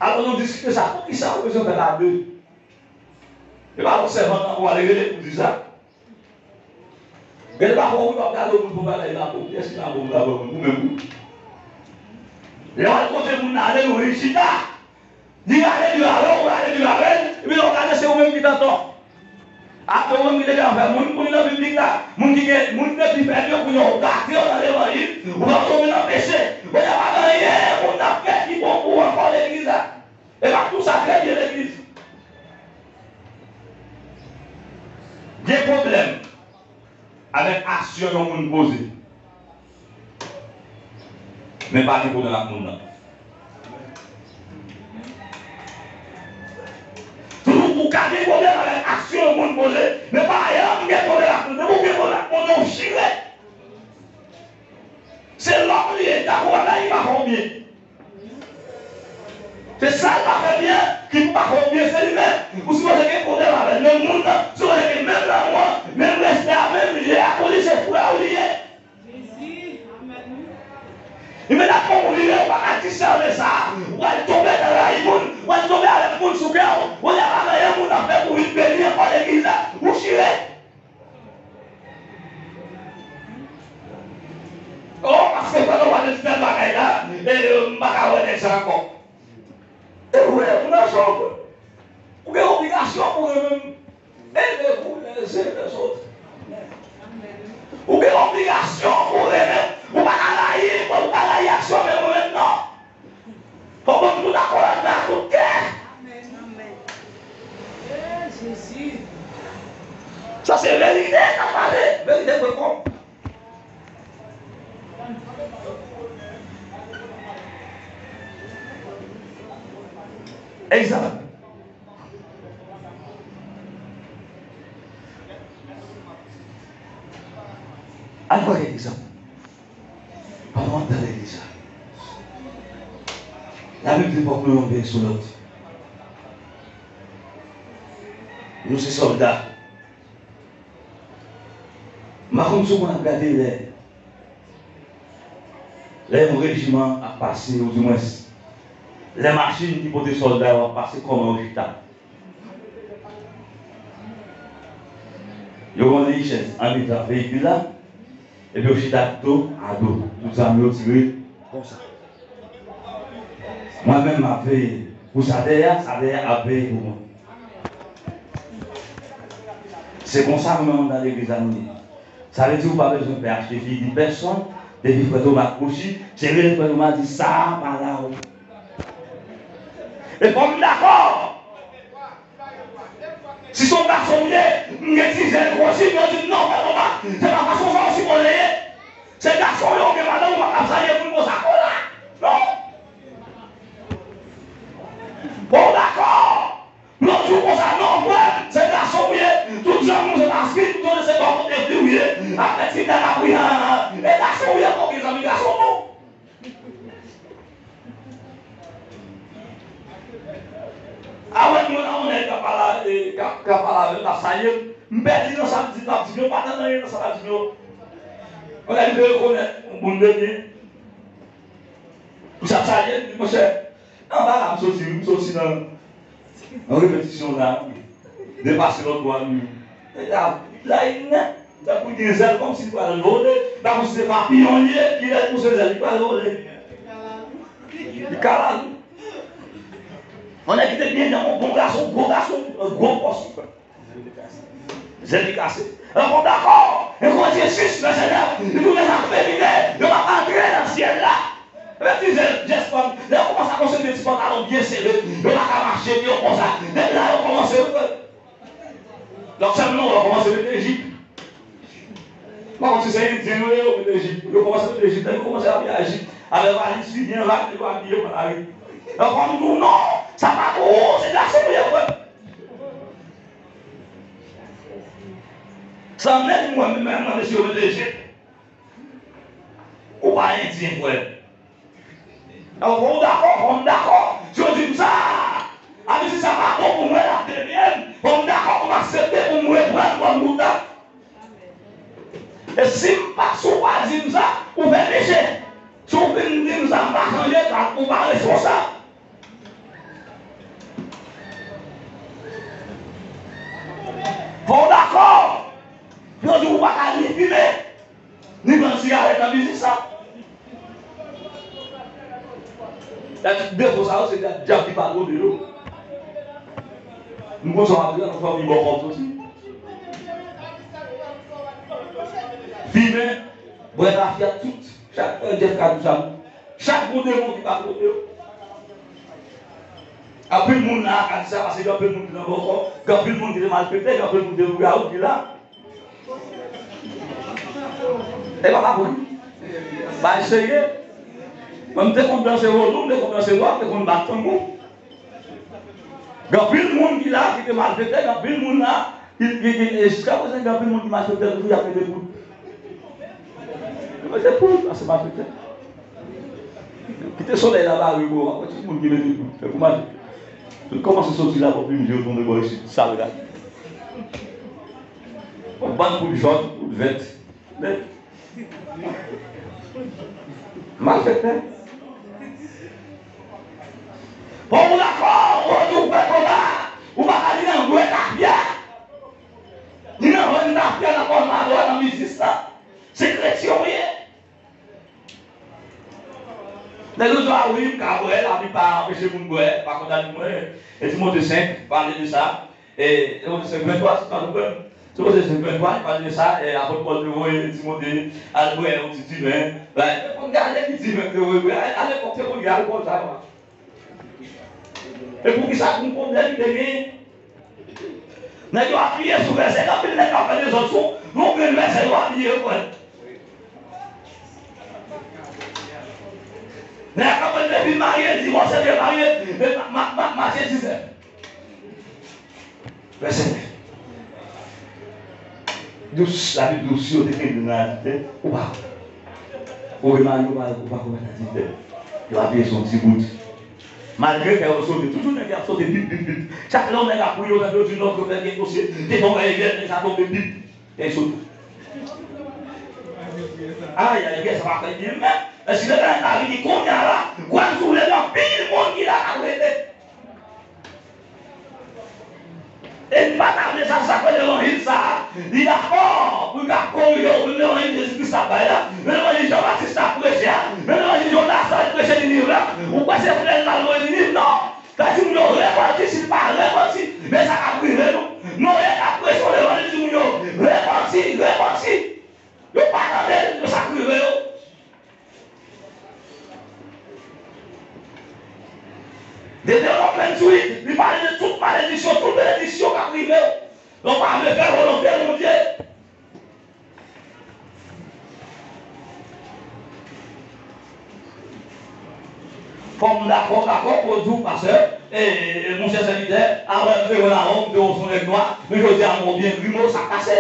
Alò, nou diskite sa. Poukisa ou bezwen fè la de? E pa yon sèvant nan pou ale rele pou di sa. Gen de pafwa ou p ap gade yon moun pou bagay la pou kiyès ki la pou la pou moun pou menm ou. Lè w al kote moun nan, ale nou vin chita. Li rale li avè w, ou rale li avè l, epi lè w gade se ou menm ki t antò. Apre ou menm ki te gen afè moun pou li nan piblik la, moun ki gen moun depi fè l yo pou yo gate yo nan levanjil, ou pral tonbe nan peche. Kounye a pa gen anyen moun ap fè ki bon pou ou ankò legliz la. E pa tou sa trè byen legliz. Gen pwoblèm avèk aksyon yon moun poze. Men pa gen pwoblèm ak moun nan. Ou ka gen pwoblèm avèk aksyon yon moun poze, men pa janm gen pwoblèm ak moun nan. Depi w gen pwoblèm ak moun nan, ou chire. Se lòm li ye, dakò, bagay li pa fè w byen. Se sa l pa fè byen ki pou pa fè w byen, se li menm. Ou sipoze gen pwoblèm avè l, men moun nan, sipoze gen menm lanmou an, menm respè a, menm je a pou li, se frè w li ye. Imedyatman ou vire, ou pa ka disène sa, ou pral tonbe nan rayi moun, ou pral tonbe avèk moun sou kè w, ou pa ka anyen moun ap fè pou vin beni ankò legliz la, ou chire. Oh, paske pandan w ap di tèl bagay la, e, m pa ka wè nèg sa ankò. E vre, ou nan cho, ou gen obligasyon pou renmen m. Aimez-vous les uns les autres. Ou gen obligasyon pou renmen m. Ou pa ka rayi m, ou pa ka rayi aksyon mwen menm non. Fòk mwen tout akò la nan tout kè. Amèn. Amèn. Eh, Jezi. Sa se verite k ap pale, verite pwen kòm. Egzanp. Al pran kèk egzanp. Pandan w ap tande legliz la, Labib di fòk nou yonn veye sou lòt. Nou se sòlda. M pa konn si w konn ap gade lè, lè yon rejiman ap pase, oudimwens, lè machin ki pote sòlda yo ap pase, kòman yo chita. Yo gen yon liy chèz andedan veyikil la, epi yo chita do a do. Tout zam yo tire konsa. Mwen menm, m ap veye pou sa dèyè a, sa dèyè a ap veye pou mwen. Se konsa mwen menm anndan legliz la nou ye. Sa vle di ou pa bezwen pè achte figi pèsonn, depi frè Toma kwochi, se rele frè Toma di sa a pa la ou. E fò m dakò. Si se yon gason w ye, m gen ti zèl kwochi, yo di m non, frè Toma, se pa fason sa w sipoze ye. Se gason w ye, ou gen madanm, ou pa ka ap salye moun konsa. Kola! Non! Bon, dakò! Lòt jou konsa, non, frè, se gason w ye. Tout jan nou se pa fi, nou se bò kote fi w ye. Apre ti blag ap ri, ha, ha, ha. E gason w ye, ok, zanmi gason w. Awen, mwen, awen, nèg k ap pale, e, k ap, k ap pale avè m, k ap salye m. M pèdi nan sa m di, m ap di yo, pa tann anyen nan sa m ap di yo. Mwen, lè m te rekonèt yon moun de byen. Pou sa, sa ye, monchè, anba la, m soti, m soti nan, nan repetisyon la, wi. Depase lòt bò a, wi. E la, la, li nèt, tankou gen zèl, kòmsi li pral vole, tankou se papiyon li ye, ki lè l pouse zèl, li pral vole. Li kalalou. Yon nèg ki te byen, yon bon gason, gwo gason, gwo pòs. Zèl li kase. Lè w konn dakò, e konn Jezi, Mèsenè, li tounen sa feminen, yo p ap antre nan syèl la. Epi ti zèl, jès fanm, lè yo kòmanse a konsève ti pantalon byen sere, yo pa ka mache, yo konsa. Depi la, yo kòmanse, lòt sèl non, yo kòmanse mete jip. Mwen, kòmsi se endyen yo ye, yo mete jip. Yo kòmanse mete jip, lè yo kòmanse abiye a jip. Avè valiz li byen vag, yo abiye yo pran lari. Lè fanm di w non, sa pa pou ou, se gason ou ye, frè. Sa menm mwen menm, mwen, mesye, yo mete jip. Ou pa endyen, frè. Alò, fò w dakò, fò m dakò. Si yo di m sa, a di si sa pa bon pou mwen, l ap demenye m. Fò m dakò pou m aksepte pou m reprann kòm bout la. E si m pa, si w pa di m sa, ou fè peche. Si w fin di m sa, m pa chanje, sa, ou pa responsab. Fò w dakò. Yo di w pa ka ni fimen, ni vann sigarèt nan biznis la. Tout defo sa yo, se dyab ki patwone yo. M konn sa w ap di la, nan fanmi bòkò m soti. Fimen, bwè tafya, tout. Chak frè Jèf ka di sa. Chak gwo demon ki patwone yo. Anpil moun la ka di sa paske gen anpil moun ki nan bòkò, gen anpil moun ki te malfektè, gen anpil moun ki te lougawou ki la. E pa pa pou li. Bay serye. Mwen, m te konn danse vodou, m te konn danse nwa, m te konn bat tanbou. Gen anpil moun ki la, ki te malfektè, gen anpil moun la, ki, ki, ki, e jiska prezan, gen anpil moun ki malfektè toujou, y ap mete poud. Yo mete poud, paske malfektè. Kite solèy la bare bò a, wè tout moun ki mete poud, tankou malfektè. Tout kòmanse soti la, bò pi mye, yo tonbe bò isit, sal gade. Yon bann poud jòn, poud vèt. Men, malfektè. Bon, ou dakò, ou di ou fè konba, ou pa ka ni nan bwè tafya, ni nan vann tafya nan kònadò a, nan biznis la. Se kretyen ou ye. Nèg yo di, a wi, m ka bwè, Labib pa anpeche moun bwè, pa kondane mwen. E Timote senk pale de sa. E, e, Timote senk venntwa, si m pa twonpe m. Timote senk venntwa, li pale de sa, e, apot Pòl te voye Timote al bwè yon ti diven. Bay, te konn gade ki diven te voye bwè. A, alepòk, te konn gen alkòl sa yo. E poukisa pou m konn lè li te genyen? Nèg yo apiye sou vèsè, gen anpil nèg k ap fè dezòd sou yon grenn vèsè, yo apiye yo pran. Nèg ap pran depi marye, divòse, demarye, e ma, ma, ma, Matye diznèf. Vèsè nèf. Dous, Labib di w, si yo te kenbe nan adiltè, ou pa, ou remari, ou pa, ou pa komèt adiltè. Yo apiye sou yon ti bout. Malgre kè yo sote, toujou nèg yo ap sote, bip, bip, bip. Chak lè yon nèg ap ri, yo tande yo di lòt yo fè gen dosye, te fè yon revyèl, nèg sa tonbe, bip, kè l sote. Ay, ay, pyès sa pa fè byen menm. Èske lè nèg la vini kounye a la, kwè m si w vle, gen anpil moun ki la k ap rete. E m pa ta vle sa, sa k fè levanjil sa a, li dakò pou l ka korije w, menm levanjil Jezi Kris ap bay la, menm levanjil Jan Batis ap preche a, menm levanjil Jonas ap preche Niniv la, ou kwè se flè l pral voye Niniv? Non! Sa di moun yo repanti, si l pa repanti, men sa k ap rive nou. Noye ap preche yon levanjil, di moun yo repanti, repanti. Yo pa tande l, men sa k rive yo. Detewonòm venntuit, li pale de tout malediksyon, tout benediksyon k ap rive w. Lè w pa vle fè volonte Bondye. Fò m dakò, dakò pou w di w, pastè, e, e, monchè sèvitè, avè m te wè l avè w, m te wè w se yon nèg nwa, men jodi a m wè w byen grime w, sa k pase?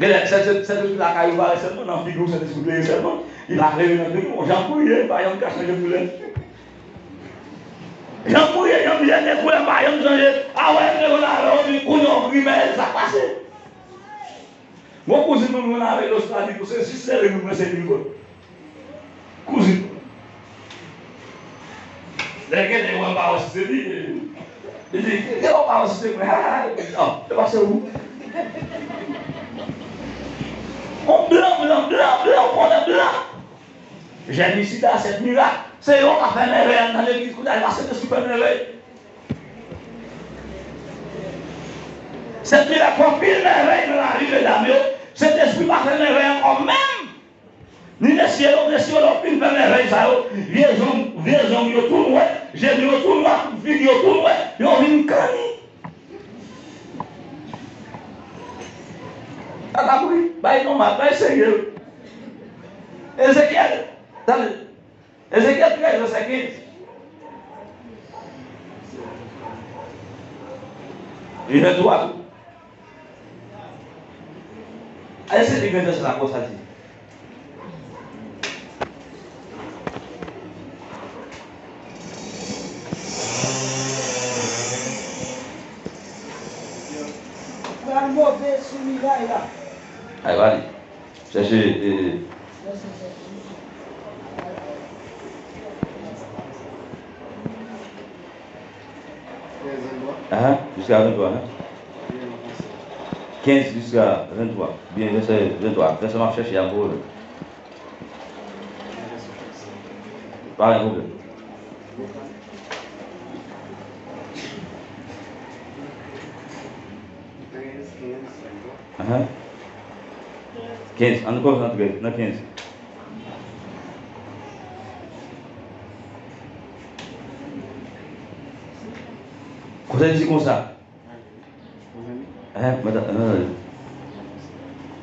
Genlè, Sentespri lakay ou parèt sèlman nan figi w, Sentespri klere sèlman. Li pa klere nan figi w. Jan m priye, li pa janm ka chanje koulè. Jan m priye, jan m jene, koulè m pa janm chanje. Avè m te wè l avè w, epi kounye a w grimè, sa k pase? Gon kouzin mwen, mwen avè l Ostrali tou, se jis sere nou mwen se li vre. Kouzin. Lè gen lè wè m pa wè si se li, li di, "Gen lè w pa wè si se mwen." Ah, oh, se pa se ou. On blan, blan, blan, blan, on konnen blan. Jèmisida, sèt mirak, se yo k ap fè mèvèy nan legliz kounye a, e pa Sentespri fè mèvèy. Sèt mirak fè anpil mèvèy nan lavi medam yo. Sentespri pa fè mèvèy ankò menm. Ni mesye yo, mesye yo, lè w fin fè mèvèy sa yo, vye zong, vye zong yo tou nwè, je nou yo tou nwa, figi yo tou nwè, yo vin kanni. Tata mouri, bay nòmal, bay serye. Ezekyèl, tande. Ezekyèl trèz, vèsè kenz. Li vèntwa tou. Al ese li vèsè la, konsa di. Pral move sou miray la. Ay, va li. Chèche, e, Ahan, jiska vennntwa, ahan. Kenz jiska vennntwa. Byen, vèsè vennntwa. Vèsè m ap chèche a, m poko jwenn. Pa gen pwoblèm. Ahan. Kenz, ann kòmanse nan trèz, nan kenz. Kote l di konsa? Hein, madan, euh,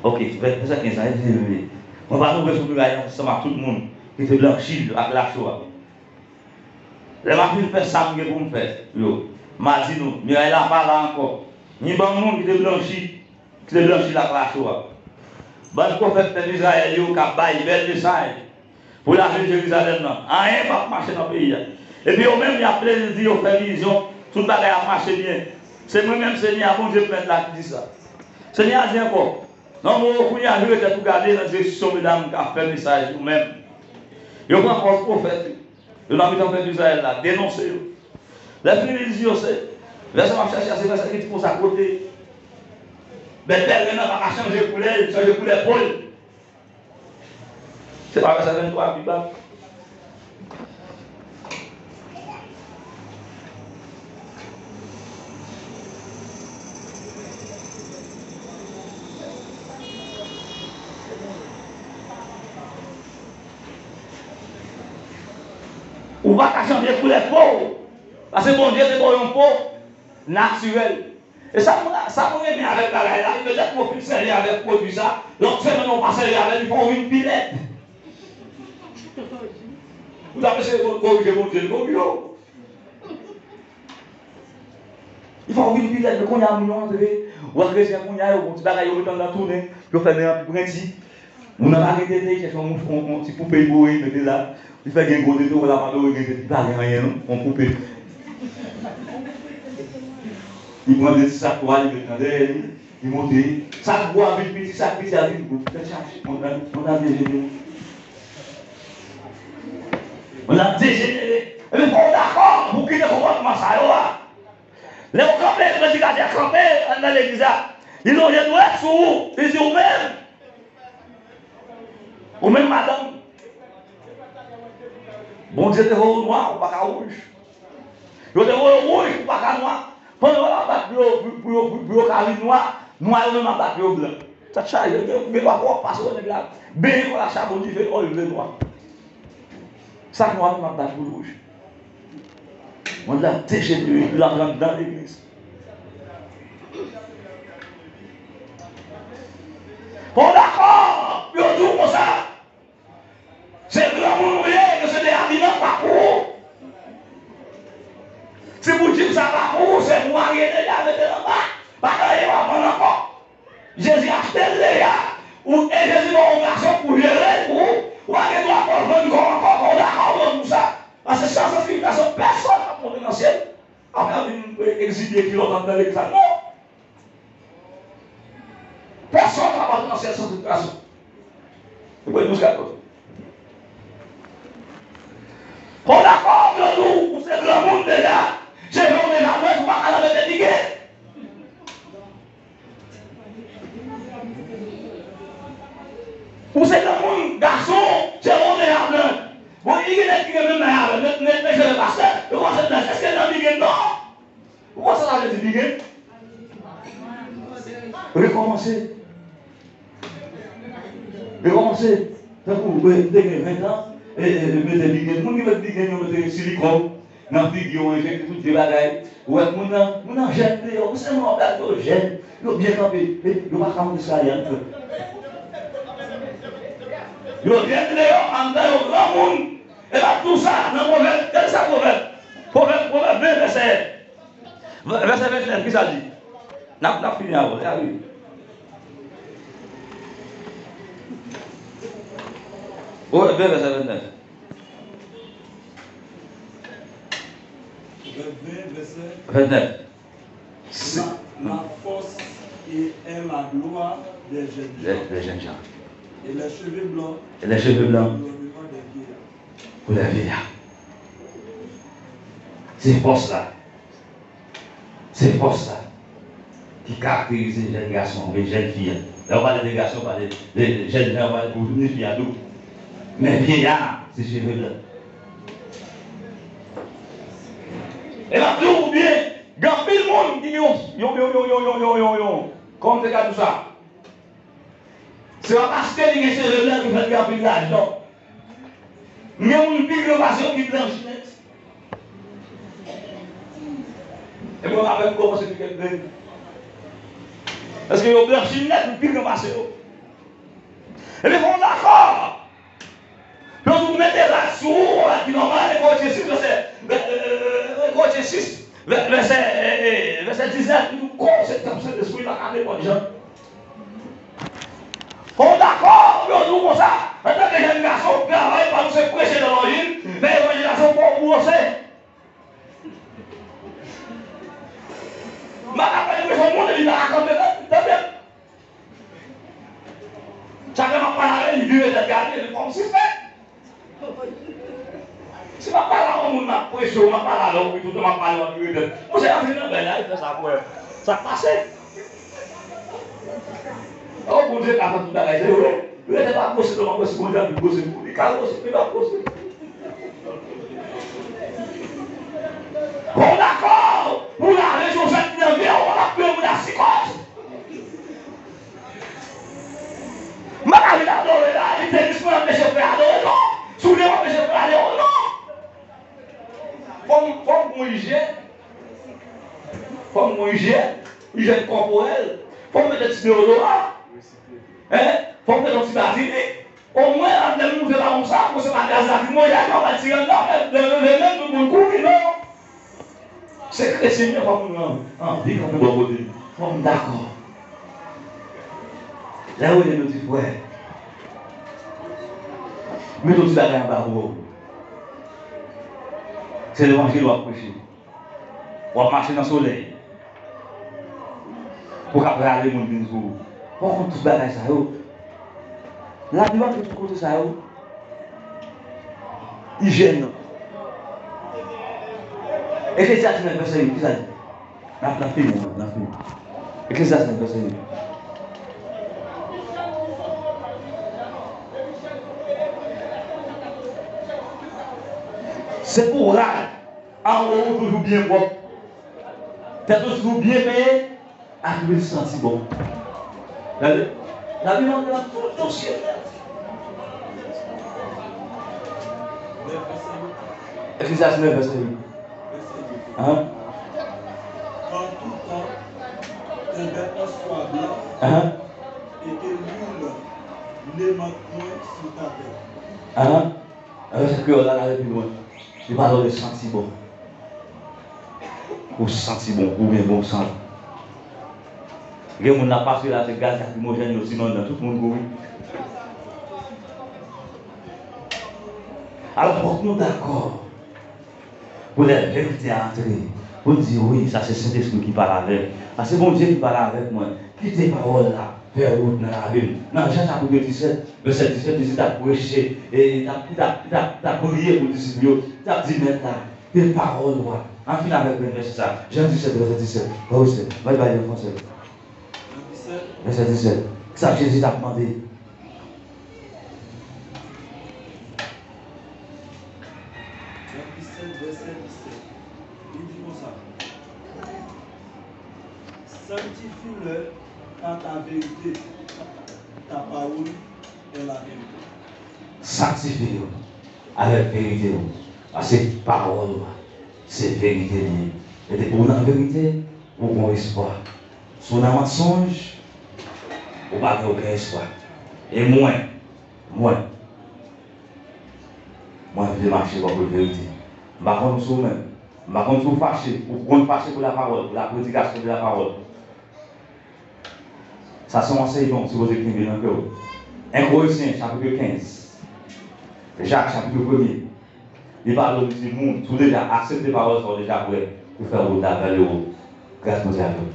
ok, vè-, vèsè kenz la, li di, mwen pa twouve sou miray la ansanm ak tout moun ki te blanchi l ak lacho a. Lè m ap fin fè sa m gen pou m fè, yo, m a di nou, miray la pa la ankò. Ni bann moun ki te blanchi, ki te blanchi l ak lacho a. Bann pwofèt pèp Izrayèl yo k ap bay bèl mesaj pou lavil Jerizalèm nan. Anyen p ap mache nan peyi a. Epi yo menm, y ap plezi di yo fè vizyon, tout bagay ap mache byen. Se mwen menm, Senyè a, Bondye mèt la, ki di sa. Senyè a di ankò, non, mwen, kounye a, vire tèt ou gade nan direksyon medam k ap fè mesaj yo menm. Yo pran fòs pwofèt yo. Yo nan mitan pèp Izrayèl la, denonse yo. Lè fini li di yo se, vèsè m ap chèche a, se vèsè ki di konsa, kote bèt pèlen nan pa ka chanje koulè l, chanje koulè po l. Se pa vèsè venntwa a pi ba. Ou pa ka chanje koulè po w. Paske Bondye te ba w yon po natirèl. E sa mwen, sa mwen renmen avèk bagay la, petèt mwen fin sèvi avèk pwodui sa, lòt semèn ou pa sèvi avè l, li fè w vin pi lèd. Ou t ap eseye korije Bondye, li korije w. Li fè w vin pi lèd, men kounye a moun yo antre, ou wè kretyen kounye a, yo gon ti bagay yo mete anndan tounen, yo fè nen an pi pwenti. Moun nan pa gen tete, li chèche yon, yon, yon ti poupe li boure, li mete la. Li fè gen gwo tete, ou wè l ap adore gen tete, li pa gen anyen non, yon poupe. Li pran de ti sak twal, li met nan dèyè li, li monte. Sak gwo a vin piti, sak piti a vin gwo. Tèt chaje, moun nan, moun nan dejenere. Moun nan dejenere. Ebyen, fò w dakò pou kite konpòtman sa yo a. Lè w kanpe, predikatè a kanpe anndan legliz la, li lonje dwèt sou ou, li di, ou menm, ou menm madanm, Bondye te voye w nwa, ou pa ka wouj. Yo te voye w wouj, ou pa ka nwa. Pandan yo ap bat pou yo, pou, pou yo, pou, pou yo ka vin nwa, nwa yo menm ap bat pou yo blan. Tèt chaje, gen, gen dwa pou w ap pase wè nèg la benyen kò l ak chabon dife, ò, li vle nwa. Sa k nwa menm ap bat pou l wouj. Mond la dejenere, l ap rann nan legliz. Bon, dakò, yo di w konsa. Se granmoun ou ye, ke se te abiman pa pou ou. Si pou djip sa pa pou ou, se pou w arete l, mete l anba. Pa gen anyen w ap vann ankò. Jezi achte l deja. Ou, e Jezi ba w yon gason pou jere l pou ou. Ou pa gen dwa pou w vann kò w ankò, kò w dakò w vann pou sa. Paske san santifikasyon, pèsonn p ap monte nan syèl. Afè a vin egzibye kilòt anndan legliz la. Non! Pèsonn p ap antre nan syèl san santifikasyon. Ebre douz katòz. Bon, dakò, yo di w, ou se granmoun deja. Cheve w deja blanch, ou pa ka nan mete bigèt. Ou se granmoun, gason, cheve w deja blanch. Bon, gen nèg ki gen menm laj avè w, nèg, nèg, nèg cheve pastè, yo panse l blanch. Èske l nan bigèt? Non! Ou konn sa sa vle di bigèt? Rekòmanse. Rekòmanse. Tankou, e, m te gen ven tan, e, e, e, mete bigèt. Moun ki met bigèt, yo mete silikòn nan figi yo, enjekte tout vye bagay. Ou wè moun nan, moun nan jèn deyò, ou sèlman w ap gade yo jèn, yo byen kanpe, e, yo pa ka monte eskalye a, non, frè. Yo jèn deyò, anndan yo granmoun. E pa tou sa, nan Pwovèb, gade sa Pwovèb. Pwovèb, Pwovèb ven, vèsè Vè-, vèsè vennèf, ki sa l di? N ap, n ap fini avè w, sa wi. Wi, vè-, vèsè vennèf. Vè-, vè-, vèsè vennèf. La, la force et est la gloire des jeunes gens. Des, des jeunes gens. Et les cheveux blancs. Et les cheveux blancs. L'ornement des vieillards. Pou lè vye a. Se fòs la. Se fòs la ki karakterize jèn gason oubyen jèn fi a. Lè w pale de gason, w pale de jèn jan, w pale pou jèn fi a tou. Men vye a, se cheve blan. E m ap di w byen, gen anpil moun ki gen yon, yon, yon, kòman m te ka di w sa? Se pa paske li gen cheve blan ki fè l gen anpil lajan. M gen moun pi gran pase yo ki blanch nèt. E mwen, m ap kòmanse pi kèk grenn. Paske yo blanchi nèt, m pi gran pase yo. Epi fò w dakò. Yo di w mete rad sou ou, rad ki nòmal, Korentyen sis, vèsè, vè-, vè-, vè-, Korentyen sis, vè-, vèsè, e, e, vèsè diznèf, li di w kò w se tanp Sentespri, pa ka nenpòt jan. Fò w dakò, yo di w konsa, antanke jèn gason, travay pa nou se preche levanjil, fè evanjilizasyon fò w bwose. M pa ka fè enpresyon moun epi m pa ka kanpe tande. Chak lè m ap pale avè l, li vire tèt gade m kòmsi fè. Si m ap pale a yon moun, m ap preche w, m ap pale avè w, epi toutan m ap pale, w ap vire tèt. Monchè, antre nan bèl la, e fè sa pou wè sa k pase. O, Bondye ka fè tout bagay, se vre. Rete pa bwose, non, pa bwose, Bondye ap vin bwose pou li. Ka bwose, li pa bwose. Bon, dakò, pou lave chosèt nan vye, w ap peye moun a sikòs. M pa ka vin adore la, li te di si mwen anpeche frè adore, non. Si w vle anpeche frè adore, non. Fò m, fò m gon ijyèn. Fò m gon ijyèn, ijyèn kòporèl. Fò m mete ti deodoran. Hein? Fò m mete yon ti bazilik. Omwen, lè m rive pa konsa, pou se pa gaz lakrimojèn, non, pa ti gaz la, men leve menm tout moun kouri, non. Se kretyen yo, fò moun nan anvi kanpe bò kote. Fò m dakò. Lè yo rele nou di frè, mete yon ti bagay anba bra w. Se levanjil w ap preche. W ap mache nan solèy. Pou w ka rale moun vin sou ou. Fò w konn tout bagay sa yo. Labib antre tout kote sa yo. Ijyèn nan. Eklezyas nèf vèsè uit, ki sa l di? N ap, n ap fini, n ap fini. Eklezyas nèf vèsè uit. Se pou rad. Anwo ou toujou byen pwòp. Tèt ou toujou byen peye. Ak lwil santi bon. Gade. Labib antre nan tout dosye. Eklezyas nèf vèsè uit. Ahan. Pran tout tan, kenbe answa blan, ahan, e ke lwil ne mank pwen sou ta tèt. Ahan. Avè sa kreyòl la, l ale pi lwen. Li pale w de santi bon. Ou santi bon, ou gen bon sant. Gen moun nan pase la, se gaz lakrimojèn yo sinon nan tout moun kouri. Alò, fòk nou dakò pou lè verite a antre, pou n di, wi, sa se Sentespri ki pale avè m. Sa se Bondye ki pale avèk mwen. Kite pawòl la fè wout nan lavi m. Nan Jan chapit disèt, vèsè disèt, Jezi t ap preche, e li t ap, li t ap, li t ap, li t ap priye pou disip yo. Li t ap di, Mèt la, ke pawòl ou a. Ann fin avèk mwen vèsè sa. Jan disèt, vèsè disèt. Ba w respè. Bay, bay an fransè. Vèsè disèt. Sa Jezi t ap mande. Jan disèt, vèsè disèt. Li di konsa, Sanctifie-le par ta vérité, ta parole est la vérité. Sanktifye yo avèk verite w. Paske pawòl ou a, se verite li ye. E depi w nan verite, ou gon espwa. Si w nan mansonj, ou pa gen okenn espwa. E mwen, mwen, mwen vle mache bò kote verite. M pa konn sou ou menm. M pa konn si w fache, ou konn fache pou lapawòl, pou lapredikasyon de lapawòl. Sa se yon ansèyman ou sipoze kenbe nan kè w. En Korentyen, chapit kenz. Jak, chapit premye. Li pale w, li di moun, si w deja aksepte pawòl sa, w deja prè pou fè wout la vè lewo. Gras Bondye avè w.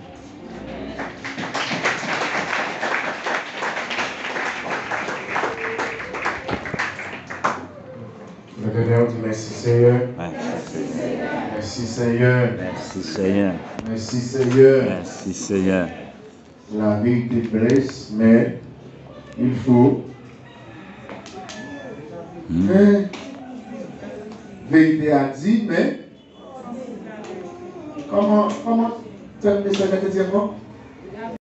Letènèl di, mèsi, Senyè. Mèsi, Senyè. Mèsi, Senyè. Mèsi, Senyè. Mèsi, Senyè. La vérité blesse, mais il faut. Hmm. Men, verite a di, men. Kòman, kòman tèm mesaj la te di ankò?